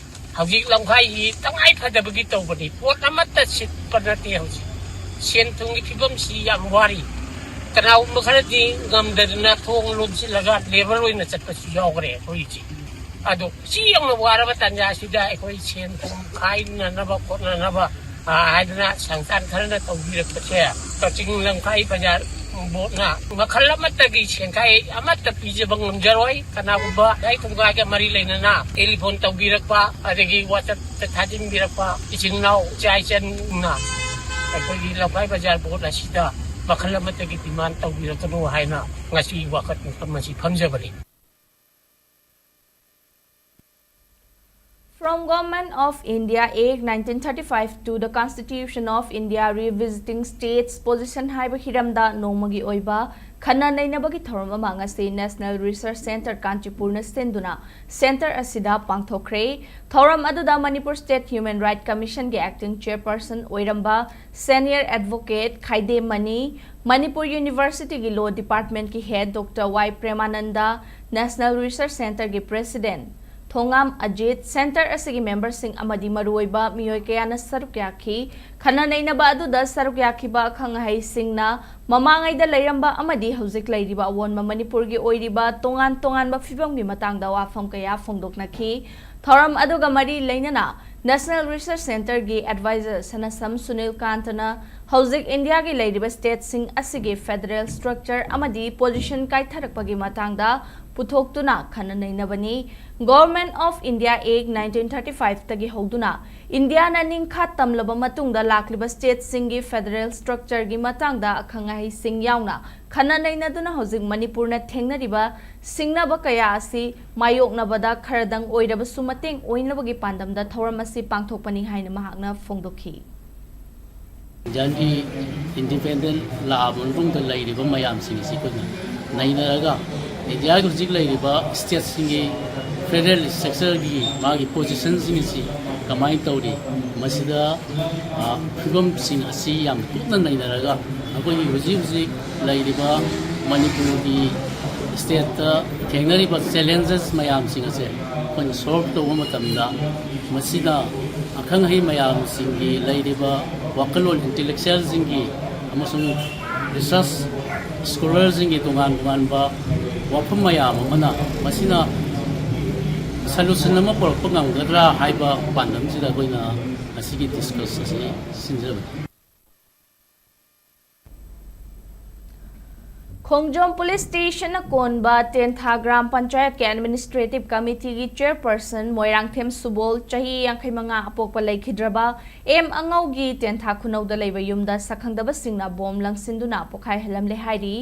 ꯍꯧꯖꯤꯛ ꯂꯝꯈꯥꯏꯒꯤ ꯇꯉꯥꯏ ꯐꯗꯕꯒꯤ ꯇꯧꯕꯅꯤ꯫ ꯄꯣꯠ ꯑꯃꯠꯇ ꯁꯤꯠꯄ ꯅꯠꯇꯦ ꯍꯧꯖꯤꯛ꯫ ꯁꯦꯟ ꯊꯨꯝꯒꯤ ꯐꯤꯕꯝꯁꯤ ꯌꯥꯝ ꯋꯥꯔꯤ꯫ ꯀꯅꯥꯒꯨꯝꯕ ꯈꯔꯗꯤ ꯉꯝꯗꯗꯅ ꯊꯣꯡ ꯂꯣꯟꯁꯤꯜꯂꯒ ꯂꯦꯕꯔ ꯑꯣꯏꯅ ꯆꯠꯄꯁꯨ ꯌꯥꯎꯈ꯭ꯔꯦ ꯑꯩꯈꯣꯏꯁꯦ꯫ ꯑꯗꯣ ꯁꯤ ꯌꯧꯅ ꯋꯥꯔꯕ ꯇꯥꯟꯖꯥꯁꯤꯗ ꯑꯩꯈꯣꯏ ꯁꯦꯟ ꯊꯨꯝ ꯈꯥꯏꯅꯅꯕ ꯈꯣꯠꯅꯅꯕ, ꯑ, ꯍꯥꯏꯗꯅ ꯁꯪꯁꯊꯥꯟ ꯈꯔꯅ ꯇꯧꯕꯤꯔꯛꯄꯁꯦ ꯀꯛꯆꯤꯡ ꯂꯝꯈꯥꯏ ꯕꯖꯥꯔ ꯕꯣꯔꯗꯅ ꯃꯈꯜ ꯑꯃꯠꯇꯒꯤ ꯁꯦꯟꯈꯥꯏ ꯑꯃꯠꯇ ꯄꯤꯖꯕ ꯉꯝꯖꯔꯣꯏ꯫ ꯀꯅꯥꯒꯨꯝꯕ ꯁꯦꯟꯈꯥꯏ ꯊꯨꯝꯈꯥꯏꯒ ꯃꯔꯤ ꯂꯩꯅꯅ ꯇꯦꯂꯤꯐꯣꯟ ꯇꯧꯕꯤꯔꯛꯄ, ꯑꯗꯒꯤ WhatsApp-ꯇ ꯊꯥꯖꯤꯟꯕꯤꯔꯛꯄ ꯏꯆꯤꯟ ꯏꯅꯥꯎ ꯏꯆꯥ ꯏꯆꯟꯅ ꯑꯩꯈꯣꯏꯒꯤ ꯂꯝꯈꯥꯏ ꯕꯖꯥꯔ ꯕꯣꯔꯗ ꯑꯁꯤꯗ ꯃꯈꯜ ꯑꯃꯠꯇꯒꯤ demand ꯇꯧꯕꯤꯔꯛꯀꯅꯨ ꯍꯥꯏꯅ ꯉꯁꯤ ꯋꯥꯀꯠ ꯃꯐꯝ ꯑꯁꯤ ꯐꯝꯖꯕꯅꯤ꯫ From Government of India Act nineteen thirty-five to the Constitution of India Revisiting States Position ꯍꯥꯏꯕ ꯍꯤꯔꯝꯗ ꯅꯣꯡꯃꯒꯤ ꯑꯣꯏꯕ ꯈꯟꯅ ꯅꯩꯅꯕꯒꯤ ꯊꯧꯔꯝ ꯑꯃ ꯉꯁꯤ National Research Centre ꯀꯥꯟꯆꯤꯄꯨꯔꯅ ꯁꯤꯟꯗꯨꯅ centre ꯑꯁꯤꯗ ꯄꯥꯡꯊꯣꯛꯈ꯭ꯔꯦ꯫ ꯊꯧꯔꯝ ꯑꯗꯨꯗ Manipur State Human Rights Commission-ꯒꯤ acting chairperson ꯑꯣꯏꯔꯝꯕ senior advocate ꯈꯥꯏꯗꯦꯝ ꯃꯅꯤ, ꯃꯅꯤꯄꯨꯔ University-ꯒꯤ Law Department-ꯀꯤ head Doctor Y Premananda, National Research Centre-ꯒꯤ president ꯊꯣꯉꯥꯝ ꯑꯖꯤꯠ, centre ꯑꯁꯤꯒꯤ member-ꯁꯤꯡ ꯑꯃꯗꯤ ꯃꯔꯨꯑꯣꯏꯕ ꯃꯤꯑꯣꯏ ꯀꯌꯥꯅ ꯁꯔꯨꯛ ꯌꯥꯈꯤ꯫ ꯈꯟꯅ ꯅꯩꯅꯕ ꯑꯗꯨꯗ ꯁꯔꯨꯛ ꯌꯥꯈꯤꯕ ꯑꯈꯪ ꯑꯍꯩꯁꯤꯡꯅ ꯃꯃꯥꯡꯉꯩꯗ ꯂꯩꯔꯝꯕ ꯑꯃꯗꯤ ꯍꯧꯖꯤꯛ ꯂꯩꯔꯤꯕ ꯑꯑꯣꯟꯕ ꯃꯅꯤꯄꯨꯔꯒꯤ ꯑꯣꯏꯔꯤꯕ ꯇꯣꯉꯥꯟ ꯇꯣꯉꯥꯟꯕ ꯐꯤꯕꯝꯒꯤ ꯃꯇꯥꯡꯗ ꯋꯥꯐꯝ ꯀꯌꯥ ꯐꯣꯡꯗꯣꯛꯅꯈꯤ꯫ ꯊꯧꯔꯝ ꯑꯗꯨꯒ ꯃꯔꯤ ꯂꯩꯅꯅ National Research Centre-ꯒꯤ advisor ꯁꯅꯁꯝ ꯁꯨꯅꯤꯜ ꯀꯥꯟꯇꯅ ꯍꯧꯖꯤꯛ ꯏꯟꯗꯤꯌꯥꯒꯤ ꯂꯩꯔꯤꯕ ꯁ꯭ꯇꯦꯠꯁꯤꯡ ꯑꯁꯤꯒꯤ ꯐꯦꯗꯔꯦꯜ ꯁ꯭ꯇ꯭ꯔꯛꯆꯔ ꯑꯃꯗꯤ ꯄꯣꯖꯤꯁꯟ ꯀꯥꯏꯊꯔꯛꯄꯒꯤ ꯃꯇꯥꯡꯗ ꯄꯨꯊꯣꯛꯇꯨꯅ ꯈꯟꯅ ꯅꯩꯅꯕꯅꯤ꯫ Government of India Act nineteen thirty five ꯇꯒꯤ ꯍꯧꯗꯨꯅ ꯏꯟꯗꯤꯌꯥꯅ ꯅꯤꯡꯈꯥ ꯇꯝꯂꯕ ꯃꯇꯨꯡꯗ ꯂꯥꯛꯂꯤꯕ ꯁ꯭ꯇꯦꯠꯁꯤꯡꯒꯤ ꯐꯦꯗꯔꯦꯜ ꯁ꯭ꯇ꯭ꯔꯛꯆꯔꯒꯤ ꯃꯇꯥꯡꯗ ꯑꯈꯪ ꯑꯍꯩꯁꯤꯡ ꯌꯥꯎꯅ ꯈꯟꯅ ꯅꯩꯅꯗꯨꯅ ꯍꯧꯖꯤꯛ ꯃꯅꯤꯄꯨꯔꯅ ꯊꯦꯡꯅꯔꯤꯕ ꯁꯤꯡꯅꯕ ꯀꯌꯥ ꯑꯁꯤ ꯃꯥꯌꯣꯛꯅꯕꯗ ꯈꯔꯗꯪ ꯑꯣꯏꯔꯕꯁꯨ ꯃꯇꯦꯡ ꯑꯣꯏꯅꯕꯒꯤ ꯄꯥꯟꯗꯝꯗ ꯊꯧꯔꯝ ꯑꯁꯤ ꯄꯥꯡꯊꯣꯛꯄꯅꯤ ꯍꯥꯏꯅ ꯃꯍꯥꯛꯅ ꯐꯣꯡꯗꯣꯛꯈꯤ꯫ ꯏꯟꯗꯤꯌꯥꯒꯤ ꯏꯟꯗꯤꯄꯦꯟꯗꯦꯟ ꯂꯥꯛꯑꯕ ꯃꯇꯨꯡꯗ ꯂꯩꯔꯤꯕ ꯃꯌꯥꯝꯁꯤꯡ ꯑꯁꯤ ꯑꯩꯈꯣꯏꯅ ꯅꯩꯅꯔꯒ ꯏꯟꯗꯤꯌꯥꯒꯤ ꯍꯧꯖꯤꯛ ꯂꯩꯔꯤꯕ ꯁ꯭ꯇꯦꯠꯁꯤꯡꯒꯤ ꯐꯦꯗꯔꯦꯜ ꯁ꯭ꯇ꯭ꯔꯛꯆꯔꯒꯤ ꯃꯥꯒꯤ ꯄꯣꯖꯤꯁꯟꯁꯤꯡ ꯑꯁꯤ ꯀꯃꯥꯏꯅ ꯇꯧꯔꯤ, ꯃꯁꯤꯗ ꯐꯤꯕꯝꯁꯤꯡ ꯑꯁꯤ ꯌꯥꯝ ꯀꯨꯞꯅ ꯅꯩꯅꯔꯒ ꯑꯩꯈꯣꯏꯒꯤ ꯍꯧꯖꯤꯛ ꯍꯧꯖꯤꯛ ꯂꯩꯔꯤꯕ ꯃꯅꯤꯄꯨꯔꯒꯤ ꯁ꯭ꯇꯦꯠꯇ ꯊꯦꯡꯅꯔꯤꯕ ꯆꯦꯂꯦꯟꯖꯦꯁ ꯃꯌꯥꯝꯁꯤꯡ ꯑꯁꯦ ꯑꯩꯈꯣꯏꯅ ꯁꯣꯜꯕ ꯇꯧꯕ ꯃꯇꯝꯗ ꯃꯁꯤꯅ ꯑꯈꯪ ꯑꯍꯩ ꯃꯌꯥꯝꯁꯤꯡꯒꯤ ꯂꯩꯔꯤꯕ ꯋꯥꯈꯜꯂꯣꯟ, ꯏꯟꯇꯦꯂꯦꯛꯆꯨꯋꯦꯜꯁꯤꯡꯒꯤ ꯑꯃꯁꯨꯡ ꯔꯤꯁꯔꯁ ꯁ꯭ꯀꯣꯂꯔꯁꯤꯡꯒꯤ ꯇꯣꯉꯥꯟ ꯇꯣꯉꯥꯟꯕ ꯋꯥꯐꯝ ꯃꯌꯥꯝ ꯑꯃꯅ ꯃꯁꯤꯅ ꯁꯣꯂꯨꯁꯟ ꯑꯃ ꯄꯨꯔꯛꯄ ꯉꯝꯒꯗ꯭ꯔꯥ ꯍꯥꯏꯕ ꯄꯥꯟꯗꯝꯁꯤꯗ ꯑꯩꯈꯣꯏꯅ ꯉꯁꯤꯒꯤ ꯗꯤꯁꯀꯁ ꯑꯁꯤ ꯁꯤꯟꯖꯕꯅꯤ꯫ ꯈꯣꯡꯖꯣꯝ ꯄꯨꯂꯤꯁ ꯁ꯭ꯇꯦꯁꯟꯅ ꯀꯣꯟꯕ ꯇꯦꯟꯊꯥ ꯒ꯭ꯔꯥꯝ ꯄꯟꯆꯥꯌꯠꯀꯤ ꯑꯦꯗꯃꯤꯅꯤꯁꯇ꯭ꯔꯦꯇꯤꯚ ꯀꯃꯤꯇꯤꯒꯤ ꯆꯦꯌꯔꯄꯔꯁꯟ ꯃꯣꯏꯔꯥꯡꯊꯦꯝ ꯁꯨꯕꯣꯜ, ꯆꯍꯤ ꯌꯥꯡꯈꯩ ꯃꯉꯥ, ꯑꯄꯣꯛꯄ ꯂꯩꯈꯤꯗ꯭ꯔꯕ ꯑꯦꯝ ꯑꯉꯧꯒꯤ ꯇꯦꯟꯊꯥ ꯈꯨꯅꯧꯗ ꯂꯩꯕ ꯌꯨꯝꯗ ꯁꯛꯈꯪꯗꯕꯁꯤꯡꯅ ꯕꯣꯝ ꯂꯪꯁꯤꯟꯗꯨꯅ ꯄꯣꯈꯥꯏꯍꯜꯂꯝꯂꯦ ꯍꯥꯏꯔꯤ꯫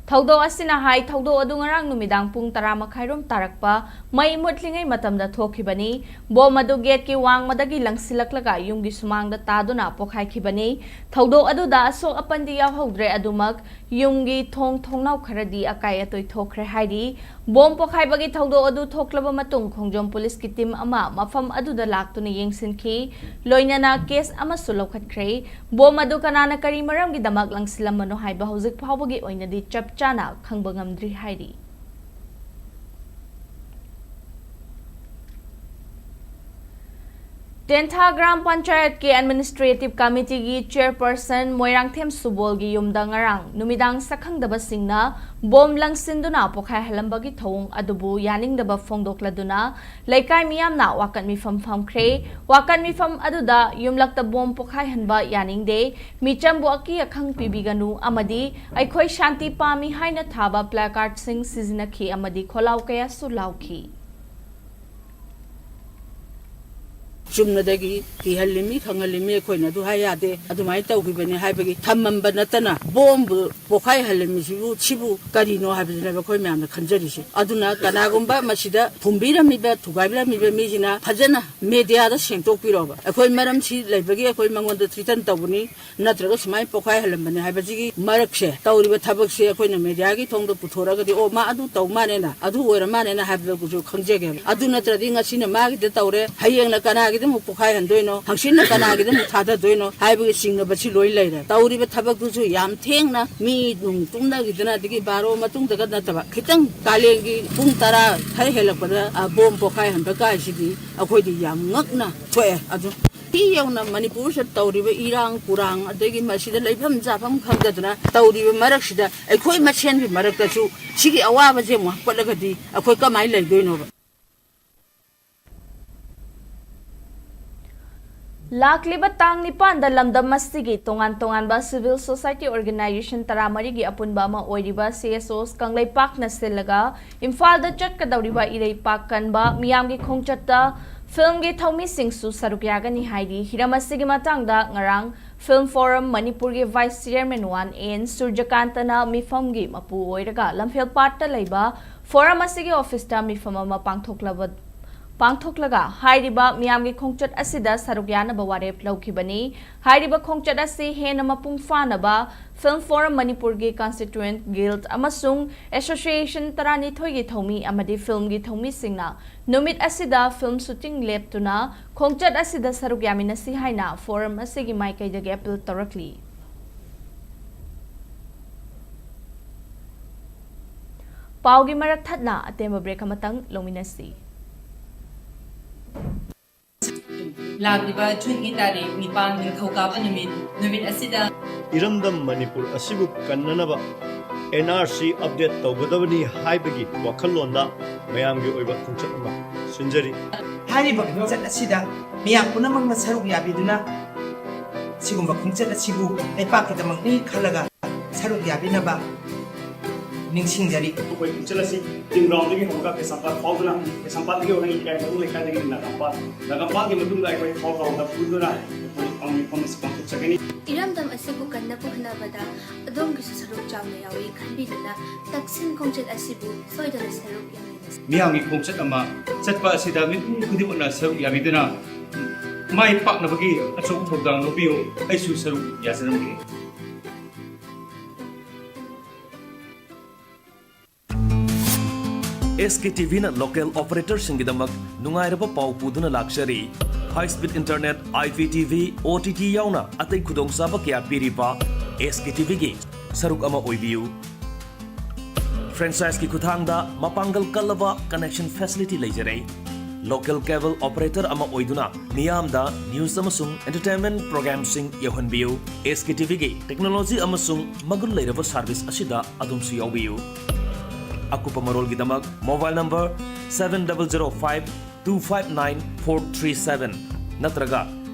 ꯊꯧꯗꯣꯛ ꯑꯁꯤꯅ ꯍꯥꯏ, ꯊꯧꯗꯣꯛ ꯑꯗꯨ ꯉꯔꯥꯡ ꯅꯨꯃꯤꯗꯥꯡ ꯄꯨꯡ ꯇꯔꯥ ꯃꯈꯥꯏꯔꯣꯝ ꯇꯥꯔꯛꯄ ꯃꯩ ꯃꯨꯠꯂꯤꯉꯩ ꯃꯇꯝꯗ ꯊꯣꯛꯈꯤꯕꯅꯤ꯫ ꯕꯣꯝ ꯑꯗꯨ ꯒꯦꯠꯀꯤ ꯋꯥꯡꯃꯗꯒꯤ ꯂꯪꯁꯤꯜꯂꯛꯂꯒ ꯌꯨꯝꯒꯤ ꯁꯨꯃꯥꯡꯗ ꯇꯥꯗꯨꯅ ꯄꯣꯈꯥꯏꯈꯤꯕꯅꯤ꯫ ꯊꯧꯗꯣꯛ ꯑꯗꯨꯗ ꯑꯁꯣꯛ ꯑꯄꯟꯗꯤ ꯌꯥꯎꯍꯧꯗ꯭ꯔꯦ, ꯑꯗꯨꯃꯛ ꯌꯨꯝꯒꯤ ꯊꯣꯡ ꯊꯣꯡꯅꯥꯎ ꯈꯔꯗꯤ ꯑꯀꯥꯏ ꯑꯇꯣꯏ ꯊꯣꯛꯈ꯭ꯔꯦ ꯍꯥꯏꯔꯤ꯫ ꯕꯣꯝ ꯄꯣꯈꯥꯏꯕꯒꯤ ꯊꯧꯗꯣꯛ ꯑꯗꯨ ꯊꯣꯛꯂꯕ ꯃꯇꯨꯡ ꯈꯣꯡꯖꯣꯝ ꯄꯨꯂꯤꯁꯀꯤ ꯇꯤꯝ ꯑꯃ ꯃꯐꯝ ꯑꯗꯨꯗ ꯂꯥꯛꯇꯨꯅ ꯌꯦꯡꯁꯤꯟꯈꯤ꯫ ꯂꯣꯏꯅꯅ ꯀꯦꯁ ꯑꯃꯁꯨ ꯂꯧꯈꯠꯈ꯭ꯔꯦ꯫ ꯕꯣꯝ ꯑꯗꯨ ꯀꯅꯥꯅ ꯀꯔꯤ ꯃꯔꯝꯒꯤꯗꯃꯛ ꯂꯪꯁꯤꯜꯂꯝꯕꯅꯣ ꯍꯥꯏꯕ ꯍꯧꯖꯤꯛ ꯐꯥꯎꯕꯒꯤ ꯑꯣꯏꯅꯗꯤ ꯆꯞ ꯆꯥꯅ ꯈꯪꯕ ꯉꯝꯗ꯭ꯔꯤ ꯍꯥꯏꯔꯤ꯫ ꯇꯦꯟꯊꯥ ꯒ꯭ꯔꯥꯝ ꯄꯟꯆꯥꯌꯠꯀꯤ ꯑꯦꯗꯃꯤꯅꯤꯁꯇ꯭ꯔꯦꯇꯤꯚ ꯀꯃꯤꯇꯤꯒꯤ ꯆꯦꯌꯔꯄꯔꯁꯟ ꯃꯣꯏꯔꯥꯡꯊꯦꯝ ꯁꯨꯕꯣꯜꯒꯤ ꯌꯨꯝꯗ ꯉꯔꯥꯡ ꯅꯨꯃꯤꯗꯥꯡ ꯁꯛꯈꯪꯗꯕꯁꯤꯡꯅ ꯕꯣꯝ ꯂꯪꯁꯤꯟꯗꯨꯅ ꯄꯣꯈꯥꯏꯍꯜꯂꯝꯕꯒꯤ ꯊꯧꯑꯣꯡ ꯑꯗꯨꯕꯨ ꯌꯥꯅꯤꯡꯗꯕ ꯐꯣꯡꯗꯣꯛꯂꯗꯨꯅ ꯂꯩꯀꯥꯏ ꯃꯤꯌꯥꯝꯅ ꯋꯥꯀꯠ ꯃꯤꯐꯝ ꯐꯝꯈ꯭ꯔꯦ꯫ ꯋꯥꯀꯠ ꯃꯤꯐꯝ ꯑꯗꯨꯗ ꯌꯨꯝꯂꯛꯇ ꯕꯣꯝ ꯄꯣꯈꯥꯏꯍꯟꯕ ꯌꯥꯅꯤꯡꯗꯦ, ꯃꯤꯆꯝꯕꯨ ꯑꯀꯤ ꯑꯈꯪ ꯄꯤꯕꯤꯒꯅꯨ ꯑꯃꯗꯤ ꯑꯩꯈꯣꯏ ꯁꯥꯟꯇꯤ ꯄꯥꯝꯃꯤ ꯍꯥꯏꯅ ꯊꯥꯕ ꯄ꯭ꯂꯦꯀꯥꯔꯗꯁꯤꯡ ꯁꯤꯖꯤꯟꯅꯈꯤ ꯑꯃꯗꯤ ꯈꯣꯜꯂꯥꯎ ꯀꯌꯥꯁꯨ ꯂꯥꯎꯈꯤ꯫ ꯆꯨꯝꯅꯗꯒꯤ ꯀꯤꯍꯜꯂꯤꯃꯤ, ꯈꯪꯍꯜꯂꯤꯃꯤ, ꯑꯩꯈꯣꯏꯅ ꯑꯗꯨ ꯍꯥꯏ ꯌꯥꯗꯦ, ꯑꯗꯨꯃꯥꯏꯅ ꯇꯧꯈꯤꯕꯅꯤ ꯍꯥꯏꯕꯒꯤ ꯊꯝꯃꯝꯕ ꯅꯠꯇꯅ ꯕꯣꯝꯕꯨ ꯄꯣꯈꯥꯏꯍꯜꯂꯝꯃꯤꯁꯤꯕꯨ, ꯁꯤꯕꯨ ꯀꯔꯤꯅꯣ ꯍꯥꯏꯕꯁꯤꯅꯦꯕ ꯑꯩꯈꯣꯏ ꯃꯌꯥꯝꯅ ꯈꯟꯖꯔꯤꯁꯦ꯫ ꯑꯗꯨꯅ ꯀꯅꯥꯒꯨꯝꯕ ꯃꯁꯤꯗ ꯐꯨꯝꯕꯤꯔꯝꯃꯤꯕ, ꯊꯨꯒꯥꯏꯕꯤꯔꯝꯃꯤꯕ ꯃꯤꯁꯤꯅ ꯐꯖꯅ ꯃꯦꯗꯤꯌꯥꯗ ꯁꯦꯡꯗꯣꯛꯄꯤꯔꯣꯕ꯫ ꯑꯩꯈꯣꯏ ꯃꯔꯝꯁꯤ ꯂꯩꯕꯒꯤ ꯑꯩꯈꯣꯏ ꯃꯉꯣꯟꯗ ꯊ꯭ꯔꯤꯇꯟ ꯇꯧꯕꯅꯤ, ꯅꯠꯇ꯭ꯔꯒ ꯁꯨꯃꯥꯏꯅ ꯄꯣꯈꯥꯏꯍꯜꯂꯝꯕꯅꯤ ꯍꯥꯏꯕꯁꯤꯒꯤ ꯃꯔꯛꯁꯦ, ꯇꯧꯔꯤꯕ ꯊꯕꯛꯁꯦ ꯑꯩꯈꯣꯏꯅ ꯃꯦꯗꯤꯌꯥꯒꯤ ꯊꯣꯡꯗ ꯄꯨꯊꯣꯔꯛꯑꯒꯗꯤ, ꯑꯣ, ꯃꯥ ꯑꯗꯨ ꯇꯧ ꯃꯥꯅꯦꯅ, ꯑꯗꯨ ꯑꯣꯏꯔ ꯃꯥꯅꯦꯅ ꯍꯥꯏꯕꯗꯨꯁꯨ ꯈꯪꯖꯒꯦꯕ꯫ ꯑꯗꯨ ꯅꯠꯇ꯭ꯔꯗꯤ ꯉꯁꯤꯅ ꯃꯥꯒꯤꯗ ꯇꯧꯔꯦ, ꯍꯌꯦꯡꯅ ꯀꯅꯥꯒꯤꯗ ꯑꯃꯨꯛ ꯄꯣꯈꯥꯏꯍꯟꯗꯣꯏꯅꯣ, ꯍꯪꯆꯤꯠꯅ ꯀꯅꯥꯒꯤꯗ ꯑꯃꯨꯛ ꯊꯥꯗꯗꯣꯏꯅꯣ ꯍꯥꯏꯕꯒꯤ ꯆꯤꯡꯅꯕꯁꯤ ꯂꯣꯏ ꯂꯩꯔꯦ꯫ ꯇꯧꯔꯤꯕ ꯊꯕꯛꯇꯨꯁꯨ ꯌꯥꯝ ꯊꯦꯡꯅ ꯃꯤ ꯅꯨꯡ ꯇꯨꯝꯅꯈꯤꯗꯅ, ꯑꯗꯒꯤ ꯕꯥꯔꯣ ꯃꯇꯨꯡꯗꯒ ꯅꯠꯇꯕ, ꯈꯤꯇꯪ ꯀꯥꯂꯦꯟꯒꯤ ꯄꯨꯡ ꯇꯔꯥ ꯈꯔ ꯍꯦꯜꯂꯛꯄꯗ, ꯑ, ꯕꯣꯝ ꯄꯣꯈꯥꯏꯍꯟꯕ ꯀꯥꯏꯁꯤꯗꯤ ꯑꯩꯈꯣꯏꯗꯤ ꯌꯥꯝ ꯉꯛꯅ ꯊꯣꯛꯑꯦ꯫ ꯑꯗꯨ ꯁꯤ ꯌꯧꯅ ꯃꯅꯤꯄꯨꯔꯁꯤꯗ ꯇꯧꯔꯤꯕ ꯏꯔꯥꯡ ꯄꯨꯔꯥꯡ, ꯑꯗꯒꯤ ꯃꯁꯤꯗ ꯂꯩꯐꯝ ꯆꯥꯐꯝ ꯈꯪꯗꯗꯅ ꯇꯧꯔꯤꯕ ꯃꯔꯛꯁꯤꯗ, ꯑꯩꯈꯣꯏ ꯃꯁꯦꯟꯒꯤ ꯃꯔꯛꯇꯁꯨ ꯁꯤꯒꯤ ꯑꯋꯥꯕꯁꯦ ꯑꯃꯨꯛ ꯍꯥꯞꯀꯠꯂꯒꯗꯤ ꯑꯩꯈꯣꯏ ꯀꯃꯥꯏꯅ ꯂꯩꯗꯣꯏꯅꯣꯕ? ꯂꯥꯛꯂꯤꯕ ꯇꯥꯡ ꯅꯤꯄꯥꯟꯗ ꯂꯝꯗꯝ ꯑꯁꯤꯒꯤ ꯇꯣꯉꯥꯟ ꯇꯣꯉꯥꯟꯕ civil society organisation ꯇꯔꯥꯃꯔꯤꯒꯤ ꯑꯄꯨꯟꯕ ꯑꯃ ꯑꯣꯏꯔꯤꯕ C S Os ꯀꯪꯂꯩꯄꯥꯛꯅ ꯁꯤꯜꯂꯒ ꯏꯝꯐꯥꯜꯗ ꯆꯠꯀꯗꯧꯔꯤꯕ ꯏꯔꯩꯄꯥꯛ ꯀꯟꯕ ꯃꯤꯌꯥꯝꯒꯤ ꯈꯣꯡꯆꯠꯇ ꯐꯤꯜꯝꯒꯤ ꯊꯧꯃꯤꯁꯤꯡꯁꯨ ꯁꯔꯨꯛ ꯌꯥꯒꯅꯤ ꯍꯥꯏꯔꯤ꯫ ꯍꯤꯔꯝ ꯑꯁꯤꯒꯤ ꯃꯇꯥꯡꯗ ꯉꯔꯥꯡ Film Forum ꯃꯅꯤꯄꯨꯔꯒꯤ vice chairman one A N ꯁꯨꯔꯖꯀꯥꯟꯇꯅ ꯃꯤꯐꯝꯒꯤ ꯃꯄꯨ ꯑꯣꯏꯔꯒ ꯂꯝꯐꯦꯜ ꯄꯥꯠꯇ ꯂꯩꯕ forum ꯑꯁꯤꯒꯤ officeꯇ ꯃꯤꯐꯝ ꯑꯃ ꯄꯥꯡꯊꯣꯛꯂꯕ ꯄꯥꯡꯊꯣꯛꯂꯒ ꯍꯥꯏꯔꯤꯕ ꯃꯤꯌꯥꯝꯒꯤ ꯈꯣꯡꯆꯠ ꯑꯁꯤꯗ ꯁꯔꯨꯛ ꯌꯥꯅꯕ ꯋꯥꯔꯦꯞ ꯂꯧꯈꯤꯕꯅꯤ꯫ ꯍꯥꯏꯔꯤꯕ ꯈꯣꯡꯆꯠ ꯑꯁꯤ ꯍꯦꯟꯅ ꯃꯄꯨꯡ ꯐꯥꯅꯕ Film Forum ꯃꯅꯤꯄꯨꯔꯒꯤ constituent guild ꯑꯃꯁꯨꯡ association ꯇꯔꯥꯅꯤꯊꯣꯏꯒꯤ ꯊꯧꯃꯤ ꯑꯃꯗꯤ ꯐꯤꯜꯝꯒꯤ ꯊꯧꯃꯤꯁꯤꯡꯅ ꯅꯨꯃꯤꯠ ꯑꯁꯤꯗ ꯐꯤꯜꯝ shooting ꯂꯦꯞꯇꯨꯅ ꯈꯣꯡꯆꯠ ꯑꯁꯤꯗ ꯁꯔꯨꯛ ꯌꯥꯃꯤꯟꯅꯁꯤ ꯍꯥꯏꯅ forum ꯑꯁꯤꯒꯤ ꯃꯥꯏꯀꯩꯗꯒꯤ appeal ꯇꯧꯔꯛꯂꯤ꯫ ꯄꯥꯎꯒꯤ ꯃꯔꯛ ꯊꯠꯅ ꯑꯇꯦꯟꯕ break ꯑꯃꯇꯪ ꯂꯧꯃꯤꯟꯅꯁꯤ꯫ ꯂꯥꯛꯂꯤꯕ ꯖꯨꯟꯒꯤ ꯇꯥꯔꯤꯛ ꯅꯤꯄꯥꯟ, ꯅꯤꯡꯊꯧꯀꯥꯕ ꯅꯨꯃꯤꯠ, ꯅꯨꯃꯤꯠ ꯑꯁꯤꯗ ꯏꯔꯝꯗꯝ ꯃꯅꯤꯄꯨꯔ ꯑꯁꯤꯕꯨ ꯀꯟꯅꯅꯕ ꯑꯦꯟ ꯑꯥꯔ ꯁꯤ ꯑꯞꯗꯦꯠ ꯇꯧꯒꯗꯕꯅꯤ ꯍꯥꯏꯕꯒꯤ ꯋꯥꯈꯜꯂꯣꯟꯗ ꯃꯌꯥꯝꯒꯤ ꯑꯣꯏꯕ ꯈꯣꯡꯆꯠ ꯑꯃ ꯁꯤꯟꯖꯔꯤ꯫ ꯍꯥꯏꯔꯤꯕ ꯈꯣꯡꯆꯠ ꯑꯁꯤꯗ ꯃꯤꯌꯥꯝ ꯄꯨꯝꯅꯃꯛꯅ ꯁꯔꯨꯛ ꯌꯥꯕꯤꯗꯨꯅ ꯁꯤꯒꯨꯝꯕ ꯈꯣꯡꯆꯠ ꯑꯁꯤꯕꯨ ꯂꯩꯄꯥꯛꯀꯤꯗꯃꯛꯅꯤ ꯈꯜꯂꯒ ꯁꯔꯨꯛ ꯌꯥꯕꯤꯅꯕ ꯅꯤꯡꯁꯤꯡꯖꯔꯤ꯫ ꯑꯩꯈꯣꯏ ꯈꯣꯡꯆꯠ ꯑꯁꯤ ꯇꯤꯝ ꯒ꯭ꯔꯥꯎꯟꯗꯒꯤ ꯍꯧꯔꯒ ꯀꯩꯁꯥꯝꯄꯥꯠ ꯐꯥꯎꯗꯨꯅ, ꯀꯩꯁꯥꯝꯄꯥꯠꯇꯒꯤ ꯍꯧꯔꯒ ꯂꯩꯀꯥꯏ, ꯃꯅꯨꯡ ꯂꯩꯀꯥꯏꯗꯒꯤ ꯅꯥꯒꯥꯝꯄꯥꯜ, ꯅꯥꯒꯥꯝꯄꯥꯜꯒꯤ ꯃꯇꯨꯡꯗ ꯑꯩꯈꯣꯏ ꯐꯥꯎ ꯐꯥꯎꯗ ꯄꯨꯗꯨꯅ ꯑꯩꯈꯣꯏ ꯊꯧꯔꯝ ꯑꯁꯤ ꯄꯥꯡꯊꯣꯛꯆꯒꯅꯤ꯫ ꯏꯔꯝꯗꯝ ꯑꯁꯤꯕꯨ ꯀꯟꯅ ꯄꯨꯈꯠꯅꯕꯗ ꯑꯗꯣꯝꯒꯤꯁꯨ ꯁꯔꯨꯛ ꯆꯥꯎꯅ ꯌꯥꯎꯏ ꯈꯟꯕꯤꯗꯨꯅ ꯇꯛꯁꯤꯟ ꯈꯣꯡꯆꯠ ꯑꯁꯤꯕꯨ ꯁꯣꯏꯗꯅ ꯁꯔꯨꯛ ꯌꯥꯃꯤꯟꯅꯁꯤ꯫ ꯃꯤꯌꯥꯝꯒꯤ ꯈꯣꯡꯆꯠ ꯑꯃ ꯆꯠꯄ ꯑꯁꯤꯗ ꯃꯤꯄꯨꯝ ꯈꯨꯗꯤꯡꯃꯛꯅ ꯁꯔꯨꯛ ꯌꯥꯕꯤꯗꯨꯅ ꯃꯥꯏ ꯄꯥꯛꯅꯕꯒꯤ ꯑꯆꯧꯕ ꯊꯧꯗꯥꯡ ꯂꯧꯕꯤꯌꯨ꯫ ꯑꯩꯁꯨ ꯁꯔꯨꯛ ꯌꯥꯖꯔꯝꯒꯦ꯫ ꯑꯦꯁ ꯀꯦ ꯇꯤ ꯚꯤꯅ ꯂꯣꯀꯦꯜ ꯑꯣꯄꯔꯦꯇꯔꯁꯤꯡꯒꯤꯗꯃꯛ ꯅꯨꯡꯉꯥꯏꯔꯕ ꯄꯥꯎ ꯄꯨꯗꯨꯅ ꯂꯥꯛꯆꯔꯤ꯫ High speed internet, I P T V, O T T ꯌꯥꯎꯅ ꯑꯇꯩ ꯈꯨꯗꯣꯡꯆꯥꯕ ꯀꯌꯥ ꯄꯤꯔꯤꯕ ꯑꯦꯁ ꯀꯦ ꯇꯤ ꯚꯤꯒꯤ ꯁꯔꯨꯛ ꯑꯃ ꯑꯣꯏꯕꯤꯌꯨ꯫ ꯐ꯭ꯔꯦꯟꯆꯥꯏꯖꯀꯤ ꯈꯨꯠꯊꯥꯡꯗ ꯃꯄꯥꯡꯒꯜ ꯀꯜꯂꯕ ꯀꯅꯦꯛꯁꯟ ꯐꯦꯁꯤꯂꯤꯇꯤ ꯂꯩꯖꯔꯦ꯫ ꯂꯣꯀꯦꯜ ꯀꯦꯕꯜ ꯑꯣꯄꯔꯦꯇꯔ ꯑꯃ ꯑꯣꯏꯗꯨꯅ ꯃꯤꯌꯥꯝꯗ ꯅ꯭ꯌꯨꯁ ꯑꯃꯁꯨꯡ ꯑꯦꯟꯇꯔꯇꯦꯟꯃꯦꯟ ꯄ꯭ꯔꯣꯒ꯭ꯔꯥꯝꯁꯤꯡ ꯌꯧꯍꯟꯕꯤꯌꯨ꯫ ꯑꯦꯁ ꯀꯦ ꯇꯤ ꯚꯤꯒꯤ ꯇꯦꯛꯅꯣꯂꯣꯖꯤ ꯑꯃꯁꯨꯡ ꯃꯒꯨꯟ ꯂꯩꯔꯕ ꯁꯥꯔꯚꯤꯁ ꯑꯁꯤꯗ ꯑꯗꯣꯝꯁꯨ ꯌꯥꯎꯕꯤꯌꯨ꯫ ꯑꯀꯨꯞꯄ ꯃꯔꯣꯜꯒꯤꯗꯃꯛ mobile number seven double zero five two five nine four three seven ꯅꯠꯇ꯭ꯔꯒ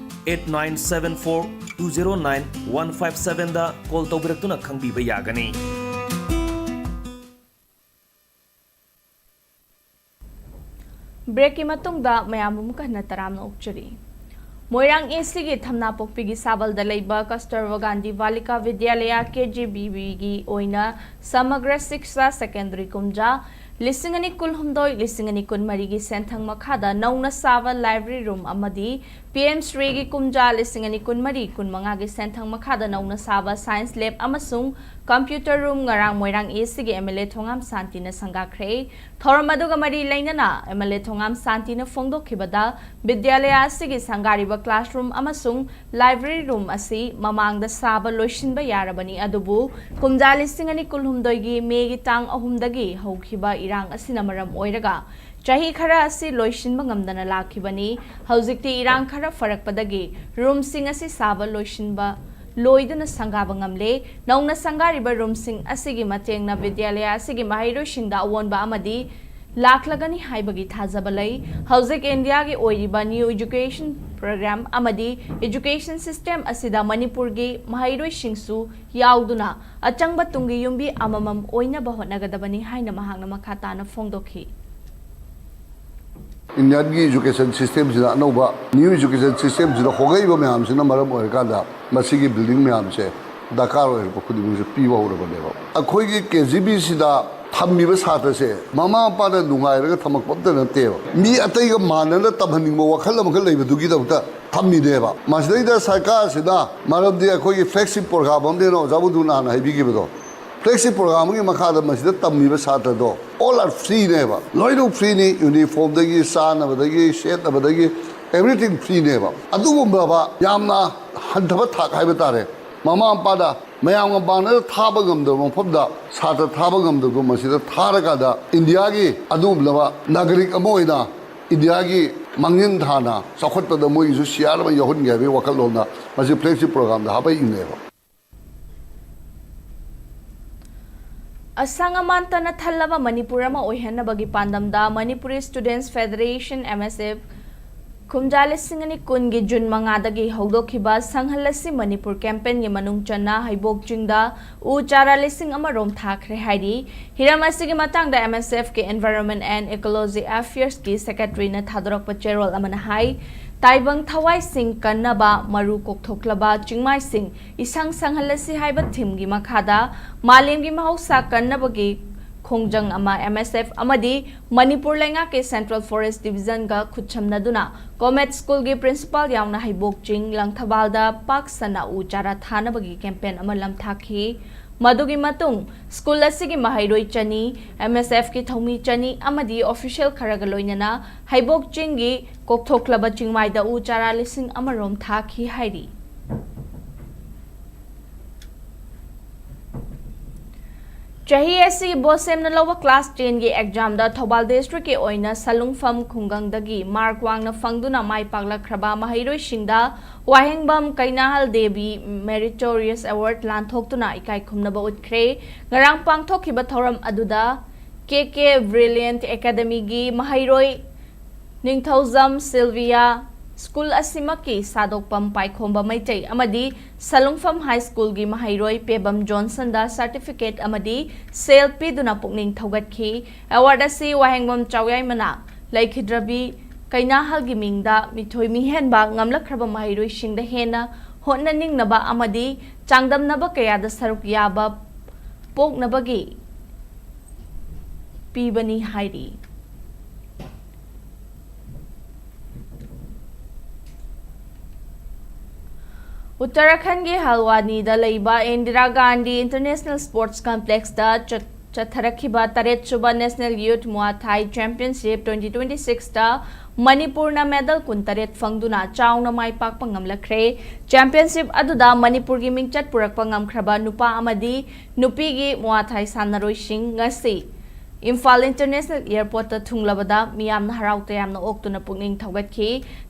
eight nine seven four two zero nine one five sevenꯗ ꯀꯣꯜ ꯇꯧꯕꯤꯔꯛꯇꯨꯅ ꯈꯪꯕꯤꯕ ꯌꯥꯒꯅꯤ꯫ ꯕ꯭ꯔꯦꯛꯀꯤ ꯃꯇꯨꯡꯗ ꯃꯌꯥꯝꯕꯨ ꯑꯃꯨꯛꯀ ꯍꯟꯅ ꯇꯔꯥꯝꯅ ꯑꯣꯛꯆꯔꯤ꯫ ꯃꯣꯏꯔꯥꯡ ꯑꯦ ꯁꯤꯒꯤ ꯊꯝꯅꯥꯄꯣꯛꯄꯤꯒꯤ ꯁꯥꯕꯜꯗ ꯂꯩꯕ ꯀꯁꯇꯨꯔꯕꯥ ꯒꯥꯟꯙꯤ ꯕꯥꯂꯤꯀꯥ ꯕꯤꯗ꯭ꯌꯥꯂꯌꯥ, ꯀꯦ ꯖꯤ ꯕꯤ ꯕꯤꯒꯤ ꯑꯣꯏꯅ ꯁꯃꯒ꯭ꯔ ꯁꯤꯛꯁꯥ ꯁꯦꯀꯦꯟꯗꯔꯤ ꯀꯨꯝꯖꯥ ꯂꯤꯁꯤꯡ ꯑꯅꯤ ꯀꯨꯟꯍꯨꯝꯗꯣꯏ, ꯂꯤꯁꯤꯡ ꯑꯅꯤ ꯀꯨꯟꯃꯔꯤꯒꯤ ꯁꯦꯟꯊꯪ ꯃꯈꯥꯗ ꯅꯧꯅ ꯁꯥꯕ ꯂꯥꯏꯕ꯭ꯔꯦꯔꯤ ꯔꯨꯝ ꯑꯃꯗꯤ ꯄꯤ ꯑꯦꯝ ꯁ꯭ꯔꯤꯒꯤ ꯀꯨꯝꯖꯥ ꯂꯤꯁꯤꯡ ꯑꯅꯤ ꯀꯨꯟꯃꯔꯤ ꯀꯨꯟꯃꯉꯥꯒꯤ ꯁꯦꯟꯊꯪ ꯃꯈꯥꯗ ꯅꯧꯅ ꯁꯥꯕ ꯁꯥꯏꯟꯁ ꯂꯦꯕ ꯑꯃꯁꯨꯡ ꯀꯝꯄ꯭ꯌꯨꯇꯔ ꯔꯨꯝ ꯉꯔꯥꯡ ꯃꯣꯏꯔꯥꯡ ꯑꯦ ꯁꯤꯒꯤ ꯑꯦꯝ ꯑꯦꯜ ꯑꯦ ꯊꯣꯉꯥꯝ ꯁꯥꯟꯇꯤꯅ ꯁꯪꯒꯥꯈ꯭ꯔꯦ꯫ ꯊꯧꯔꯝ ꯑꯗꯨꯒ ꯃꯔꯤ ꯂꯩꯅꯅ ꯑꯦꯝ ꯑꯦꯜ ꯑꯦ ꯊꯣꯉꯥꯝ ꯁꯥꯟꯇꯤꯅ ꯐꯣꯡꯗꯣꯛꯈꯤꯕꯗ, ꯕꯤꯗ꯭ꯌꯥꯂꯌꯥ ꯑꯁꯤꯒꯤ ꯁꯪꯒꯥꯔꯤꯕ ꯀ꯭ꯂꯥꯁꯔꯨꯝ ꯑꯃꯁꯨꯡ ꯂꯥꯏꯕ꯭ꯔꯦꯔꯤ ꯔꯨꯝ ꯑꯁꯤ ꯃꯃꯥꯡꯗ ꯁꯥꯕ ꯂꯣꯏꯁꯤꯟꯕ ꯌꯥꯔꯕꯅꯤ, ꯑꯗꯨꯕꯨ ꯀꯨꯝꯖꯥ ꯂꯤꯁꯤꯡ ꯑꯅꯤ ꯀꯨꯟꯍꯨꯝꯗꯣꯏꯒꯤ ꯃꯦꯒꯤ ꯇꯥꯡ ꯑꯍꯨꯝꯗꯒꯤ ꯍꯧꯈꯤꯕ ꯏꯔꯥꯡ ꯑꯁꯤꯅ ꯃꯔꯝ ꯑꯣꯏꯔꯒ ꯆꯍꯤ ꯈꯔ ꯑꯁꯤ ꯂꯣꯏꯁꯤꯟꯕ ꯉꯝꯗꯅ ꯂꯥꯛꯈꯤꯕꯅꯤ꯫ ꯍꯧꯖꯤꯛꯇꯤ ꯏꯔꯥꯡ ꯈꯔ ꯐꯔꯛꯄꯗꯒꯤ ꯔꯨꯝꯁꯤꯡ ꯑꯁꯤ ꯁꯥꯕ ꯂꯣꯏꯁꯤꯟꯕ ꯂꯣꯏꯗꯨꯅ ꯁꯪꯒꯥꯕ ꯉꯝꯂꯦ꯫ ꯅꯧꯅ ꯁꯪꯒꯥꯔꯤꯕ ꯔꯨꯝꯁꯤꯡ ꯑꯁꯤꯒꯤ ꯃꯇꯦꯡꯅ ꯕꯤꯗ꯭ꯌꯥꯂꯌꯥ ꯑꯁꯤꯒꯤ ꯃꯍꯩꯔꯣꯏꯁꯤꯡꯗ ꯑꯑꯣꯟꯕ ꯑꯃꯗꯤ ꯂꯥꯛꯂꯒꯅꯤ ꯍꯥꯏꯕꯒꯤ ꯊꯥꯖꯕ ꯂꯩ꯫ ꯍꯧꯖꯤꯛ ꯏꯟꯗꯤꯌꯥꯒꯤ ꯑꯣꯏꯔꯤꯕ ꯅ꯭ꯌꯨ ꯏꯖꯨꯀꯦꯁꯟ ꯄ꯭ꯔꯣꯒ꯭ꯔꯥꯝ ꯑꯃꯗꯤ ꯏꯖꯨꯀꯦꯁꯟ ꯁꯤꯁꯇꯦꯝ ꯑꯁꯤꯗ ꯃꯅꯤꯄꯨꯔꯒꯤ ꯃꯍꯩꯔꯣꯏꯁꯤꯡꯁꯨ ꯌꯥꯎꯗꯨꯅ ꯑꯆꯪꯕ ꯇꯨꯡꯒꯤ ꯌꯨꯝꯕꯤ ꯑꯃꯃꯝ ꯑꯣꯏꯅꯕ ꯍꯣꯠꯅꯒꯗꯕꯅꯤ ꯍꯥꯏꯅ ꯃꯍꯥꯛꯅ ꯃꯈꯥ ꯇꯥꯅ ꯐꯣꯡꯗꯣꯛꯈꯤ꯫ ꯏꯟꯗꯤꯌꯥꯟꯒꯤ ꯏꯖꯨꯀꯦꯁꯟ ꯁꯤꯁꯇꯦꯝꯁꯤꯗ, ꯑꯅꯧꯕ ꯅ꯭ꯌꯨ ꯏꯖꯨꯀꯦꯁꯟ ꯁꯤꯁꯇꯦꯝꯁꯤꯗ ꯍꯣꯡꯂꯛꯏꯕ ꯃꯌꯥꯝꯁꯤꯅ ꯃꯔꯝ ꯑꯣꯏꯔꯀꯥꯟꯗ ꯃꯁꯤꯒꯤ ꯕꯤꯜꯗꯤꯡ ꯃꯌꯥꯝꯁꯦ ꯗꯔꯀꯥꯔ ꯑꯣꯏꯔꯛꯄ ꯈꯨꯗꯤꯡꯃꯛꯁꯦ ꯄꯤꯕ ꯍꯧꯔꯕꯅꯦꯕ꯫ ꯑꯩꯈꯣꯏꯒꯤ ꯀꯦ ꯖꯤ ꯕꯤꯁꯤꯗ ꯊꯝꯃꯤꯕ ꯁꯥꯇ꯭ꯔꯁꯦ ꯃꯃꯥ ꯃꯄꯥꯅ ꯅꯨꯡꯉꯥꯏꯔꯒ ꯊꯝꯃꯛꯄ ꯑꯝꯇ ꯅꯠꯇꯦꯕ꯫ ꯃꯤ ꯑꯇꯩꯒ ꯃꯥꯟꯅꯅ ꯇꯝꯍꯟꯅꯤꯡꯕ ꯋꯥꯈꯜ ꯑꯃꯈꯛ ꯂꯩꯕꯗꯨꯒꯤꯗꯃꯛꯇ ꯊꯝꯃꯤꯅꯦꯕ꯫ ꯃꯁꯤꯗꯩꯗ ꯁꯔꯀꯥꯔꯁꯤꯅ, ꯃꯔꯝꯗꯤ ꯑꯩꯈꯣꯏꯒꯤ ꯐ꯭ꯂꯦꯒꯁꯤꯞ ꯄ꯭ꯔꯣꯒ꯭ꯔꯥꯝ ꯑꯃꯅꯦꯅ ꯑꯣꯖꯥ ꯕꯨꯙꯨꯅ ꯍꯥꯟꯅ ꯍꯥꯏꯕꯤꯈꯤꯕꯗꯣ, ꯐ꯭ꯂꯦꯒꯁꯤꯞ ꯄ꯭ꯔꯣꯒ꯭ꯔꯥꯝ ꯑꯃꯒꯤ ꯃꯈꯥꯗ ꯃꯁꯤꯗ ꯇꯝꯃꯤꯕ ꯁꯥꯇ꯭ꯔꯗꯣ all are freeꯅꯦꯕ, ꯂꯣꯏꯅꯃꯛ freeꯅꯤ꯫ ꯌꯨꯅꯤꯐꯣꯔꯝꯗꯒꯤ, ꯆꯥꯅꯕꯗꯒꯤ, ꯁꯦꯠꯅꯕꯗꯒꯤ, everything freeꯅꯦꯕ꯫ ꯑꯗꯨꯒꯨꯝꯂꯕ ꯌꯥꯝꯅ ꯍꯟꯊꯕ ꯊꯥꯛ ꯍꯥꯏꯕ ꯇꯥꯔꯦ, ꯃꯃꯥ ꯃꯄꯥꯅ ꯃꯌꯥꯝꯒ ꯃꯥꯟꯅꯅ ꯊꯥꯕ ꯉꯝꯗꯕ ꯃꯐꯝꯗ ꯁꯥꯇ꯭ꯔ ꯊꯥꯕ ꯉꯝꯗꯕꯗꯣ ꯃꯁꯤꯗ ꯊꯥꯔꯀꯥꯟꯗ ꯏꯟꯗꯤꯌꯥꯒꯤ ꯑꯗꯨꯒꯨꯝꯂꯕ ꯅꯥꯒꯔꯤꯛ ꯑꯃ ꯑꯣꯏꯅ ꯏꯟꯗꯤꯌꯥꯒꯤ ꯃꯥꯡꯖꯤꯟ ꯊꯥꯅ ꯆꯥꯎꯈꯠꯄꯗ ꯃꯣꯏꯒꯤꯁꯨ ꯁꯤꯌꯥꯔ ꯑꯃ ꯌꯥꯎꯍꯟꯒꯦ ꯍꯥꯏꯕꯒꯤ ꯋꯥꯈꯜꯂꯣꯟꯅ ꯃꯁꯤ ꯐ꯭ꯂꯦꯒꯁꯤꯞ ꯄ꯭ꯔꯣꯒ꯭ꯔꯥꯝꯗ ꯍꯥꯞꯄꯛꯏꯕꯅꯦꯕ꯫ ꯑꯁꯪ ꯑꯃꯥꯟꯇꯅ ꯊꯜꯂꯕ ꯃꯅꯤꯄꯨꯔ ꯑꯃ ꯑꯣꯏꯍꯟꯅꯕꯒꯤ ꯄꯥꯟꯗꯝꯗ ꯃꯅꯤꯄꯨꯔꯤ ꯁ꯭ꯇꯨꯗꯦꯟꯠꯁ ꯐꯦꯗꯔꯦꯁꯟ, ꯑꯦꯝ ꯑꯦꯁ ꯑꯦꯐ, ꯀꯨꯝꯖꯥ ꯂꯤꯁꯤꯡ ꯑꯅꯤ ꯀꯨꯟꯒꯤ ꯖꯨꯟ ꯃꯉꯥꯗꯒꯤ ꯍꯧꯗꯣꯛꯈꯤꯕ ꯁꯪꯍꯜꯂꯁꯤ ꯃꯅꯤꯄꯨꯔ ꯀꯦꯝꯄꯦꯟꯒꯤ ꯃꯅꯨꯡ ꯆꯟꯅ ꯍꯩꯕꯣꯛ ꯆꯤꯡꯗ ꯎ ꯆꯥꯔꯥ ꯂꯤꯁꯤꯡ ꯑꯃ ꯔꯣꯝ ꯊꯥꯈ꯭ꯔꯦ ꯍꯥꯏꯔꯤ꯫ ꯍꯤꯔꯝ ꯑꯁꯤꯒꯤ ꯃꯇꯥꯡꯗ ꯑꯦꯝ ꯑꯦꯁ ꯑꯦꯐꯀꯤ Environment and Ecology Affairsꯀꯤ ꯁꯦꯀ꯭ꯔꯦꯇꯔꯤꯅ ꯊꯥꯗꯣꯔꯛꯄ ꯆꯦꯔꯣꯜ ꯑꯃꯅ ꯍꯥꯏ, ꯇꯥꯏꯕꯪ ꯊꯋꯥꯏꯁꯤꯡ ꯀꯟꯅꯕ ꯃꯔꯨ ꯀꯣꯛꯊꯣꯛꯂꯕ ꯆꯤꯡꯃꯥꯏꯁꯤꯡ ꯏꯁꯪ ꯁꯪꯍꯜꯂꯁꯤ ꯍꯥꯏꯕ ꯊꯤꯝꯒꯤ ꯃꯈꯥꯗ ꯃꯥꯂꯦꯝꯒꯤ ꯃꯍꯧꯁꯥ ꯀꯟꯅꯕꯒꯤ ꯈꯣꯡꯖꯪ ꯑꯃ ꯑꯦꯝ ꯑꯦꯁ ꯑꯦꯐ ꯑꯃꯗꯤ ꯃꯅꯤꯄꯨꯔ ꯂꯩꯉꯥꯛꯀꯤ ꯁꯦꯟꯇ꯭ꯔꯦꯜ ꯐꯣꯔꯦꯁ ꯗꯤꯕꯤꯖꯟꯒ ꯈꯨꯠꯁꯝꯅꯗꯨꯅ ꯀꯣꯃꯦꯠ ꯁ꯭ꯀꯨꯜꯒꯤ ꯄ꯭ꯔꯤꯟꯁꯤꯄꯥꯜ ꯌꯥꯎꯅ ꯍꯩꯕꯣꯛ ꯆꯤꯡ ꯂꯪꯊꯕꯥꯜꯗ ꯄꯥꯛ ꯁꯟꯅ ꯎ ꯆꯥꯔꯥ ꯊꯥꯅꯕꯒꯤ ꯀꯦꯝꯄꯦꯟ ꯑꯃ ꯂꯝꯊꯥꯈꯤ꯫ ꯃꯗꯨꯒꯤ ꯃꯇꯨꯡ ꯁ꯭ꯀꯨꯜ ꯑꯁꯤꯒꯤ ꯃꯍꯩꯔꯣꯏ ꯆꯅꯤ, ꯑꯦꯝ ꯑꯦꯁ ꯑꯦꯐꯀꯤ ꯊꯧꯃꯤ ꯆꯅꯤ ꯑꯃꯗꯤ ꯑꯣꯐꯤꯁꯤꯌꯦꯜ ꯈꯔꯒ ꯂꯣꯏꯅꯅ ꯍꯩꯕꯣꯛ ꯆꯤꯡꯒꯤ ꯀꯣꯛꯊꯣꯛꯂꯕ ꯆꯤꯡꯃꯥꯏꯗ ꯎ ꯆꯥꯔꯥ ꯂꯤꯁꯤꯡ ꯑꯃ ꯔꯣꯝ ꯊꯥꯈꯤ ꯍꯥꯏꯔꯤ꯫ ꯆꯍꯤ ꯑꯁꯤꯒꯤ ꯕꯣꯠ ꯁꯦꯝꯅ ꯂꯧꯕ ꯀ꯭ꯂꯥꯁ ꯇꯦꯟꯒꯤ ꯑꯦꯛꯖꯥꯝꯗ ꯊꯧꯕꯥꯜ ꯗꯤꯁꯇ꯭ꯔꯤꯛꯀꯤ ꯑꯣꯏꯅ ꯁꯂꯨꯡꯐꯝ ꯈꯨꯡꯒꯪꯗꯒꯤ ꯃꯥꯔꯛ ꯋꯥꯡꯅ ꯐꯪꯗꯨꯅ ꯃꯥꯏ ꯄꯥꯛꯂꯛꯈ꯭ꯔꯕ ꯃꯍꯩꯔꯣꯏꯁꯤꯡꯗ ꯋꯥꯍꯦꯡꯕꯝ ꯀꯩꯅꯥꯍꯜ ꯗꯦꯕꯤ ꯃꯦꯔꯤꯇꯣꯔꯤꯌꯁ ꯑꯦꯋꯥꯔꯗ ꯂꯥꯟꯊꯣꯛꯇꯨꯅ ꯏꯀꯥꯏ ꯈꯨꯝꯅꯕ ꯎꯠꯈ꯭ꯔꯦ꯫ ꯉꯔꯥꯡ ꯄꯥꯡꯊꯣꯛꯈꯤꯕ ꯊꯧꯔꯝ ꯑꯗꯨꯗ ꯀꯦ ꯀꯦ ꯕ꯭ꯔꯤꯂꯤꯌꯟꯠ ꯑꯦꯀꯥꯗꯃꯤꯒꯤ ꯃꯍꯩꯔꯣꯏ ꯅꯤꯡꯊꯧꯖꯝ ꯁꯤꯜꯚꯤꯌꯥ, ꯁ꯭ꯀꯨꯜ ꯑꯁꯤꯃꯛꯀꯤ ꯁꯥꯗꯣꯛꯄꯝ ꯄꯥꯏꯈꯣꯝꯕ ꯃꯩꯇꯩ ꯑꯃꯗꯤ ꯁꯂꯨꯡꯐꯝ ꯍꯥꯏ ꯁ꯭ꯀꯨꯜꯒꯤ ꯃꯍꯩꯔꯣꯏ ꯄꯦꯕꯝ ꯖꯣꯟꯁꯟꯗ ꯁꯥꯔꯇꯤꯐꯤꯀꯦꯠ ꯑꯃꯗꯤ ꯁꯦꯜ ꯄꯤꯗꯨꯅ ꯄꯨꯛꯅꯤꯡ ꯊꯧꯒꯠꯈꯤ꯫ ꯑꯦꯋꯥꯔꯗ ꯑꯁꯤ ꯋꯥꯍꯦꯡꯕꯝ ꯆꯥꯎꯌꯥꯏꯃꯅ ꯂꯩꯈꯤꯗ꯭ꯔꯕꯤ ꯀꯩꯅꯥꯍꯜꯒꯤ ꯃꯤꯡꯗ ꯃꯤꯊꯣꯏ ꯃꯤꯍꯦꯟꯕ ꯉꯝꯂꯛꯈ꯭ꯔꯕ ꯃꯍꯩꯔꯣꯏꯁꯤꯡꯗ ꯍꯦꯟꯅ ꯍꯣꯠꯅꯅꯤꯡꯅꯕ ꯑꯃꯗꯤ ꯆꯥꯡꯗꯝꯅꯕ ꯀꯌꯥꯗ ꯁꯔꯨꯛ ꯌꯥꯕ ꯄꯣꯛꯅꯕꯒꯤ ꯄꯤꯕꯅꯤ ꯍꯥꯏꯔꯤ꯫ ꯎꯠꯇꯔꯥꯈꯟꯒꯤ ꯍꯜꯋꯥꯅꯤꯗ ꯂꯩꯕ ꯏꯟꯗꯤꯔꯥ ꯒꯥꯟꯙꯤ ꯏꯟꯇꯔꯅꯦꯁꯅꯦꯜ ꯁ꯭ꯄꯣꯔꯠꯁ ꯀꯝꯄ꯭ꯂꯦꯛꯁꯇ ꯆꯠ-, ꯆꯠꯊꯔꯛꯈꯤꯕ ꯇꯔꯦꯠꯁꯨꯕ ꯅꯦꯁꯅꯦꯜ ꯌꯨꯊ ꯃꯨꯋꯥ ꯊꯥꯏ ꯆꯦꯝꯄꯤꯌꯟꯁꯤꯞ ꯇ꯭ꯋꯦꯟꯇꯤ ꯇ꯭ꯋꯦꯟꯇꯤ ꯁꯤꯛꯁꯇ ꯃꯅꯤꯄꯨꯔꯅ ꯃꯦꯗꯜ ꯀꯨꯟꯇꯔꯦꯠ ꯐꯪꯗꯨꯅ ꯆꯥꯎꯅ ꯃꯥꯏ ꯄꯥꯛꯄ ꯉꯝꯂꯛꯈ꯭ꯔꯦ꯫ ꯆꯦꯝꯄꯤꯌꯟꯁꯤꯞ ꯑꯗꯨꯗ ꯃꯅꯤꯄꯨꯔꯒꯤ ꯃꯤꯡꯆꯠ ꯄꯨꯔꯛꯄ ꯉꯝꯈ꯭ꯔꯕ ꯅꯨꯄꯥ ꯑꯃꯗꯤ ꯅꯨꯄꯤꯒꯤ ꯃꯨꯋꯥ ꯊꯥꯏ ꯁꯥꯟꯅꯔꯣꯏꯁꯤꯡ ꯉꯁꯤ ꯏꯝꯐꯥꯜ ꯏꯟꯇꯔꯅꯦꯁꯅꯦꯜ ꯑꯦꯌꯔꯄꯣꯔꯠꯇ ꯊꯨꯡꯂꯕꯗ ꯃꯤꯌꯥꯝꯅ ꯍꯔꯥꯎ ꯇꯌꯥꯝꯅ ꯑꯣꯛꯇꯨꯅ ꯄꯨꯛꯅꯤꯡ ꯊꯧꯒꯠꯈꯤ꯫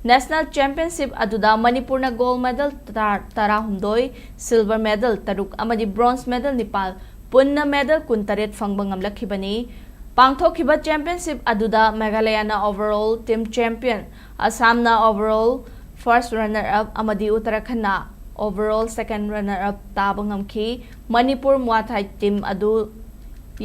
ꯅꯦꯁꯅꯦꯜ ꯆꯦꯝꯄꯤꯌꯟꯁꯤꯞ ꯑꯗꯨꯗ ꯃꯅꯤꯄꯨꯔꯅ ꯒꯣꯜꯗ ꯃꯦꯗꯜ ꯇꯔꯥ-, ꯇꯔꯥꯍꯨꯝꯗꯣꯏ, ꯁꯤꯜꯚꯔ ꯃꯦꯗꯜ ꯇꯔꯨꯛ ꯑꯃꯗꯤ ꯕ꯭ꯔꯣꯟꯖ ꯃꯦꯗꯜ ꯅꯤꯄꯥꯜ, ꯄꯨꯟꯅ ꯃꯦꯗꯜ ꯀꯨꯟꯇꯔꯦꯠ ꯐꯪꯕ ꯉꯝꯂꯛꯈꯤꯕꯅꯤ꯫ ꯄꯥꯡꯊꯣꯛꯈꯤꯕ ꯆꯦꯝꯄꯤꯌꯟꯁꯤꯞ ꯑꯗꯨꯗ ꯃꯦꯘꯥꯂꯌꯥꯅ ꯑꯣꯚꯔꯑꯣꯜ ꯇꯤꯝ ꯆꯦꯝꯄꯤꯌꯟ, ꯑꯁꯥꯝꯅ ꯑꯣꯚꯔꯑꯣꯜ ꯐꯥꯔꯁ ꯔꯟꯅꯔ ꯑꯞ ꯑꯃꯗꯤ ꯎꯠꯇꯔꯥꯈꯟꯅ ꯑꯣꯚꯔꯑꯣꯜ ꯁꯦꯀꯦꯟ ꯔꯟꯅꯔ ꯑꯞ ꯇꯥꯕ ꯉꯝꯈꯤ꯫ ꯃꯅꯤꯄꯨꯔ ꯃꯨꯋꯥ ꯊꯥꯏ ꯇꯤꯝ ꯑꯗꯨ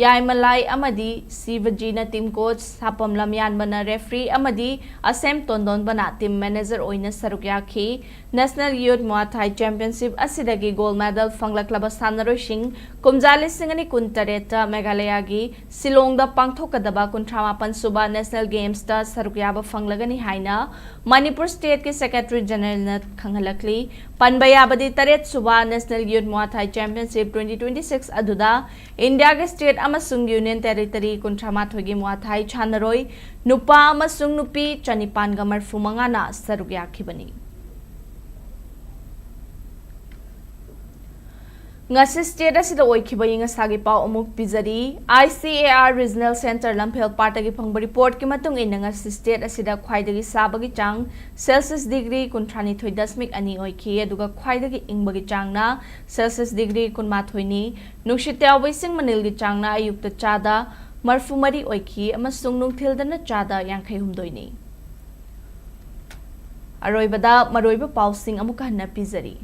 ꯌꯥꯏꯃꯂꯥꯏ ꯑꯃꯗꯤ ꯁꯤꯕꯖꯤꯅ ꯇꯤꯝ ꯀꯣꯆ, ꯁꯥꯄꯝ ꯂꯝꯌꯥꯟꯕꯅ ꯔꯦꯐ꯭ꯔꯤ ꯑꯃꯗꯤ ꯑꯁꯦꯝ ꯇꯣꯟꯗꯣꯟꯕꯅ ꯇꯤꯝ ꯃꯦꯅꯦꯖꯔ ꯑꯣꯏꯅ ꯁꯔꯨꯛ ꯌꯥꯈꯤ꯫ ꯅꯦꯁꯅꯦꯜ ꯌꯨꯊ ꯃꯨꯋꯥ ꯊꯥꯏ ꯆꯦꯝꯄꯤꯌꯟꯁꯤꯞ ꯑꯁꯤꯗꯒꯤ ꯒꯣꯜꯗ ꯃꯦꯗꯜ ꯐꯪꯂꯛꯂꯕ ꯁꯥꯟꯅꯔꯣꯏꯁꯤꯡ ꯀꯨꯝꯖꯥ ꯂꯤꯁꯤꯡ ꯑꯅꯤ ꯀꯨꯟꯇꯔꯦꯠꯇ ꯃꯦꯘꯥꯂꯌꯥꯒꯤ ꯁꯤꯂꯣꯡꯗ ꯄꯥꯡꯊꯣꯛꯀꯗꯕ ꯀꯨꯟꯊ꯭ꯔꯥ ꯃꯥꯄꯟ ꯁꯨꯕ ꯅꯦꯁꯅꯦꯜ ꯒꯦꯝꯁꯇ ꯁꯔꯨꯛ ꯌꯥꯕ ꯐꯪꯂꯒꯅꯤ ꯍꯥꯏꯅ ꯃꯅꯤꯄꯨꯔ ꯁ꯭ꯇꯦꯠꯀꯤ ꯁꯦꯀ꯭ꯔꯦꯇꯔꯤ ꯖꯦꯅꯔꯦꯜꯅ ꯈꯪꯍꯜꯂꯛꯂꯤ꯫ ꯄꯟꯕ ꯌꯥꯕꯗꯤ, ꯇꯔꯦꯠ ꯁꯨꯕ ꯅꯦꯁꯅꯦꯜ ꯌꯨꯊ ꯃꯨꯋꯥ ꯊꯥꯏ ꯆꯦꯝꯄꯤꯌꯟꯁꯤꯞ ꯇ꯭ꯋꯦꯟꯇꯤ ꯇ꯭ꯋꯦꯟꯇꯤ ꯁꯤꯛꯁ ꯑꯗꯨꯗ ꯏꯟꯗꯤꯌꯥꯒꯤ ꯁ꯭ꯇꯦꯠ ꯑꯃꯁꯨꯡ ꯌꯨꯅꯤꯌꯟ ꯇꯦꯔꯤꯇꯣꯔꯤ ꯀꯨꯟꯊ꯭ꯔꯥ ꯃꯥꯊꯣꯏꯒꯤ ꯃꯨꯋꯥ ꯊꯥꯏ ꯁꯥꯟꯅꯔꯣꯏ ꯅꯨꯄꯥ ꯑꯃꯁꯨꯡ ꯅꯨꯄꯤ ꯆꯅꯤꯄꯥꯟꯒ ꯃꯔꯤꯐꯨ ꯃꯉꯥꯅ ꯁꯔꯨꯛ ꯌꯥꯈꯤꯕꯅꯤ꯫ ꯉꯁꯤ state ꯑꯁꯤꯗ ꯑꯣꯏꯈꯤꯕ ꯑꯏꯪ ꯑꯁꯥꯒꯤ ꯄꯥꯎ ꯑꯃꯨꯛ ꯄꯤꯖꯔꯤ꯫ I C A R Regional Centre ꯂꯝꯐꯦꯜ ꯄꯥꯠꯇꯒꯤ ꯐꯪꯕ reportꯀꯤ ꯃꯇꯨꯡ ꯏꯟꯅ, ꯉꯁꯤ state ꯑꯁꯤꯗ ꯈ꯭ꯋꯥꯏꯗꯒꯤ ꯁꯥꯕꯒꯤ ꯆꯥꯡ Celsius degree ꯀꯨꯟꯊ꯭ꯔꯥꯅꯤꯊꯣꯏ ꯗꯁꯃꯤꯛ ꯑꯅꯤ ꯑꯣꯏꯈꯤ, ꯑꯗꯨꯒ ꯈ꯭ꯋꯥꯏꯗꯒꯤ ꯏꯪꯕꯒꯤ ꯆꯥꯡꯅ Celsius degree ꯀꯨꯟꯃꯥꯊꯣꯏꯅꯤ꯫ ꯅꯨꯡꯁꯤꯠ ꯌꯥꯎꯕ ꯏꯁꯤꯡ ꯃꯅꯤꯜꯒꯤ ꯆꯥꯡꯅ ꯑꯌꯨꯛꯇ ꯆꯥꯗ ꯃꯔꯐꯨ ꯃꯔꯤ ꯑꯣꯏꯈꯤ ꯑꯃꯁꯨꯡ ꯅꯨꯡꯊꯤꯜꯗꯅ ꯆꯥꯗ ꯌꯥꯡꯈꯩ ꯍꯨꯝꯗꯣꯏꯅꯤ꯫ ꯑꯔꯣꯏꯕꯗ ꯃꯔꯨꯑꯣꯏꯕ ꯄꯥꯎꯁꯤꯡ ꯑꯃꯨꯛꯀ ꯍꯟꯅ ꯄꯤꯖꯔꯤ꯫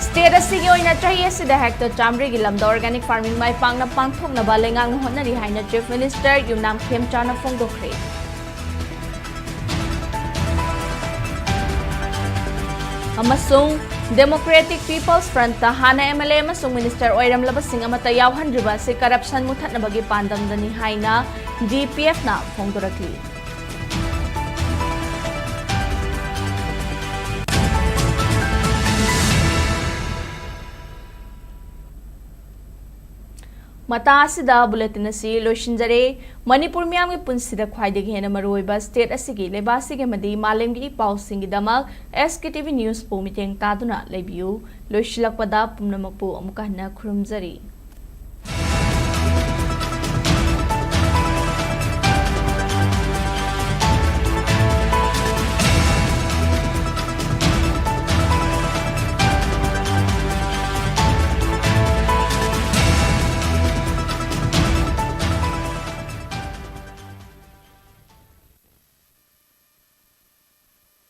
State ꯑꯁꯤꯒꯤ ꯑꯣꯏꯅ ꯆꯍꯤ ꯑꯁꯤꯗ hectare ꯆꯥꯃꯔꯤꯒꯤ ꯂꯝꯗ organic farming ꯃꯥꯏ ꯄꯥꯛꯅ ꯄꯥꯡꯊꯣꯛꯅꯕ ꯂꯩꯉꯥꯛꯅ ꯍꯣꯠꯅꯔꯤ ꯍꯥꯏꯅ Chief Minister ꯌꯨꯝꯅꯥꯝ ꯈꯦꯝꯆꯥꯅ ꯐꯣꯡꯗꯣꯛꯈ꯭ꯔꯦ꯫ ꯑꯃꯁꯨꯡ Democratic People's Frontꯇ ꯍꯥꯟꯅ M L A ꯑꯃꯁꯨꯡ minister ꯑꯣꯏꯔꯝꯂꯕꯁꯤꯡ ꯑꯃꯠꯇ ꯌꯥꯎꯍꯟꯗ꯭ꯔꯤꯕ ꯑꯁꯤ corruption ꯃꯨꯊꯠꯅꯕꯒꯤ ꯄꯥꯟꯗꯝꯗꯅꯤ ꯍꯥꯏꯅ D P Fꯅ ꯐꯣꯡꯗꯣꯔꯛꯂꯤ꯫ ꯃꯇꯥ ꯑꯁꯤꯗ bulletin ꯑꯁꯤ ꯂꯣꯏꯁꯤꯟꯖꯔꯦ꯫ ꯃꯅꯤꯄꯨꯔ ꯃꯤꯌꯥꯝꯒꯤ ꯄꯨꯟꯁꯤꯗ ꯈ꯭ꯋꯥꯏꯗꯒꯤ ꯍꯦꯟꯅ ꯃꯔꯨꯑꯣꯏꯕ state ꯑꯁꯤꯒꯤ, ꯂꯩꯕꯥꯛ ꯑꯁꯤꯒꯤ ꯑꯃꯗꯤ ꯃꯥꯂꯦꯝꯒꯤ E ꯄꯥꯎꯁꯤꯡꯒꯤꯗꯃꯛ S K T V Newsꯄꯨ ꯃꯤꯠꯌꯦꯡ ꯇꯥꯗꯨꯅ ꯂꯩꯕꯤꯌꯨ꯫ ꯂꯣꯏꯁꯤꯜꯂꯛꯄꯗ ꯄꯨꯝꯅꯃꯛꯄꯨ ꯑꯃꯨꯛꯀ ꯍꯟꯅ ꯈꯨꯔꯨꯝꯖꯔꯤ꯫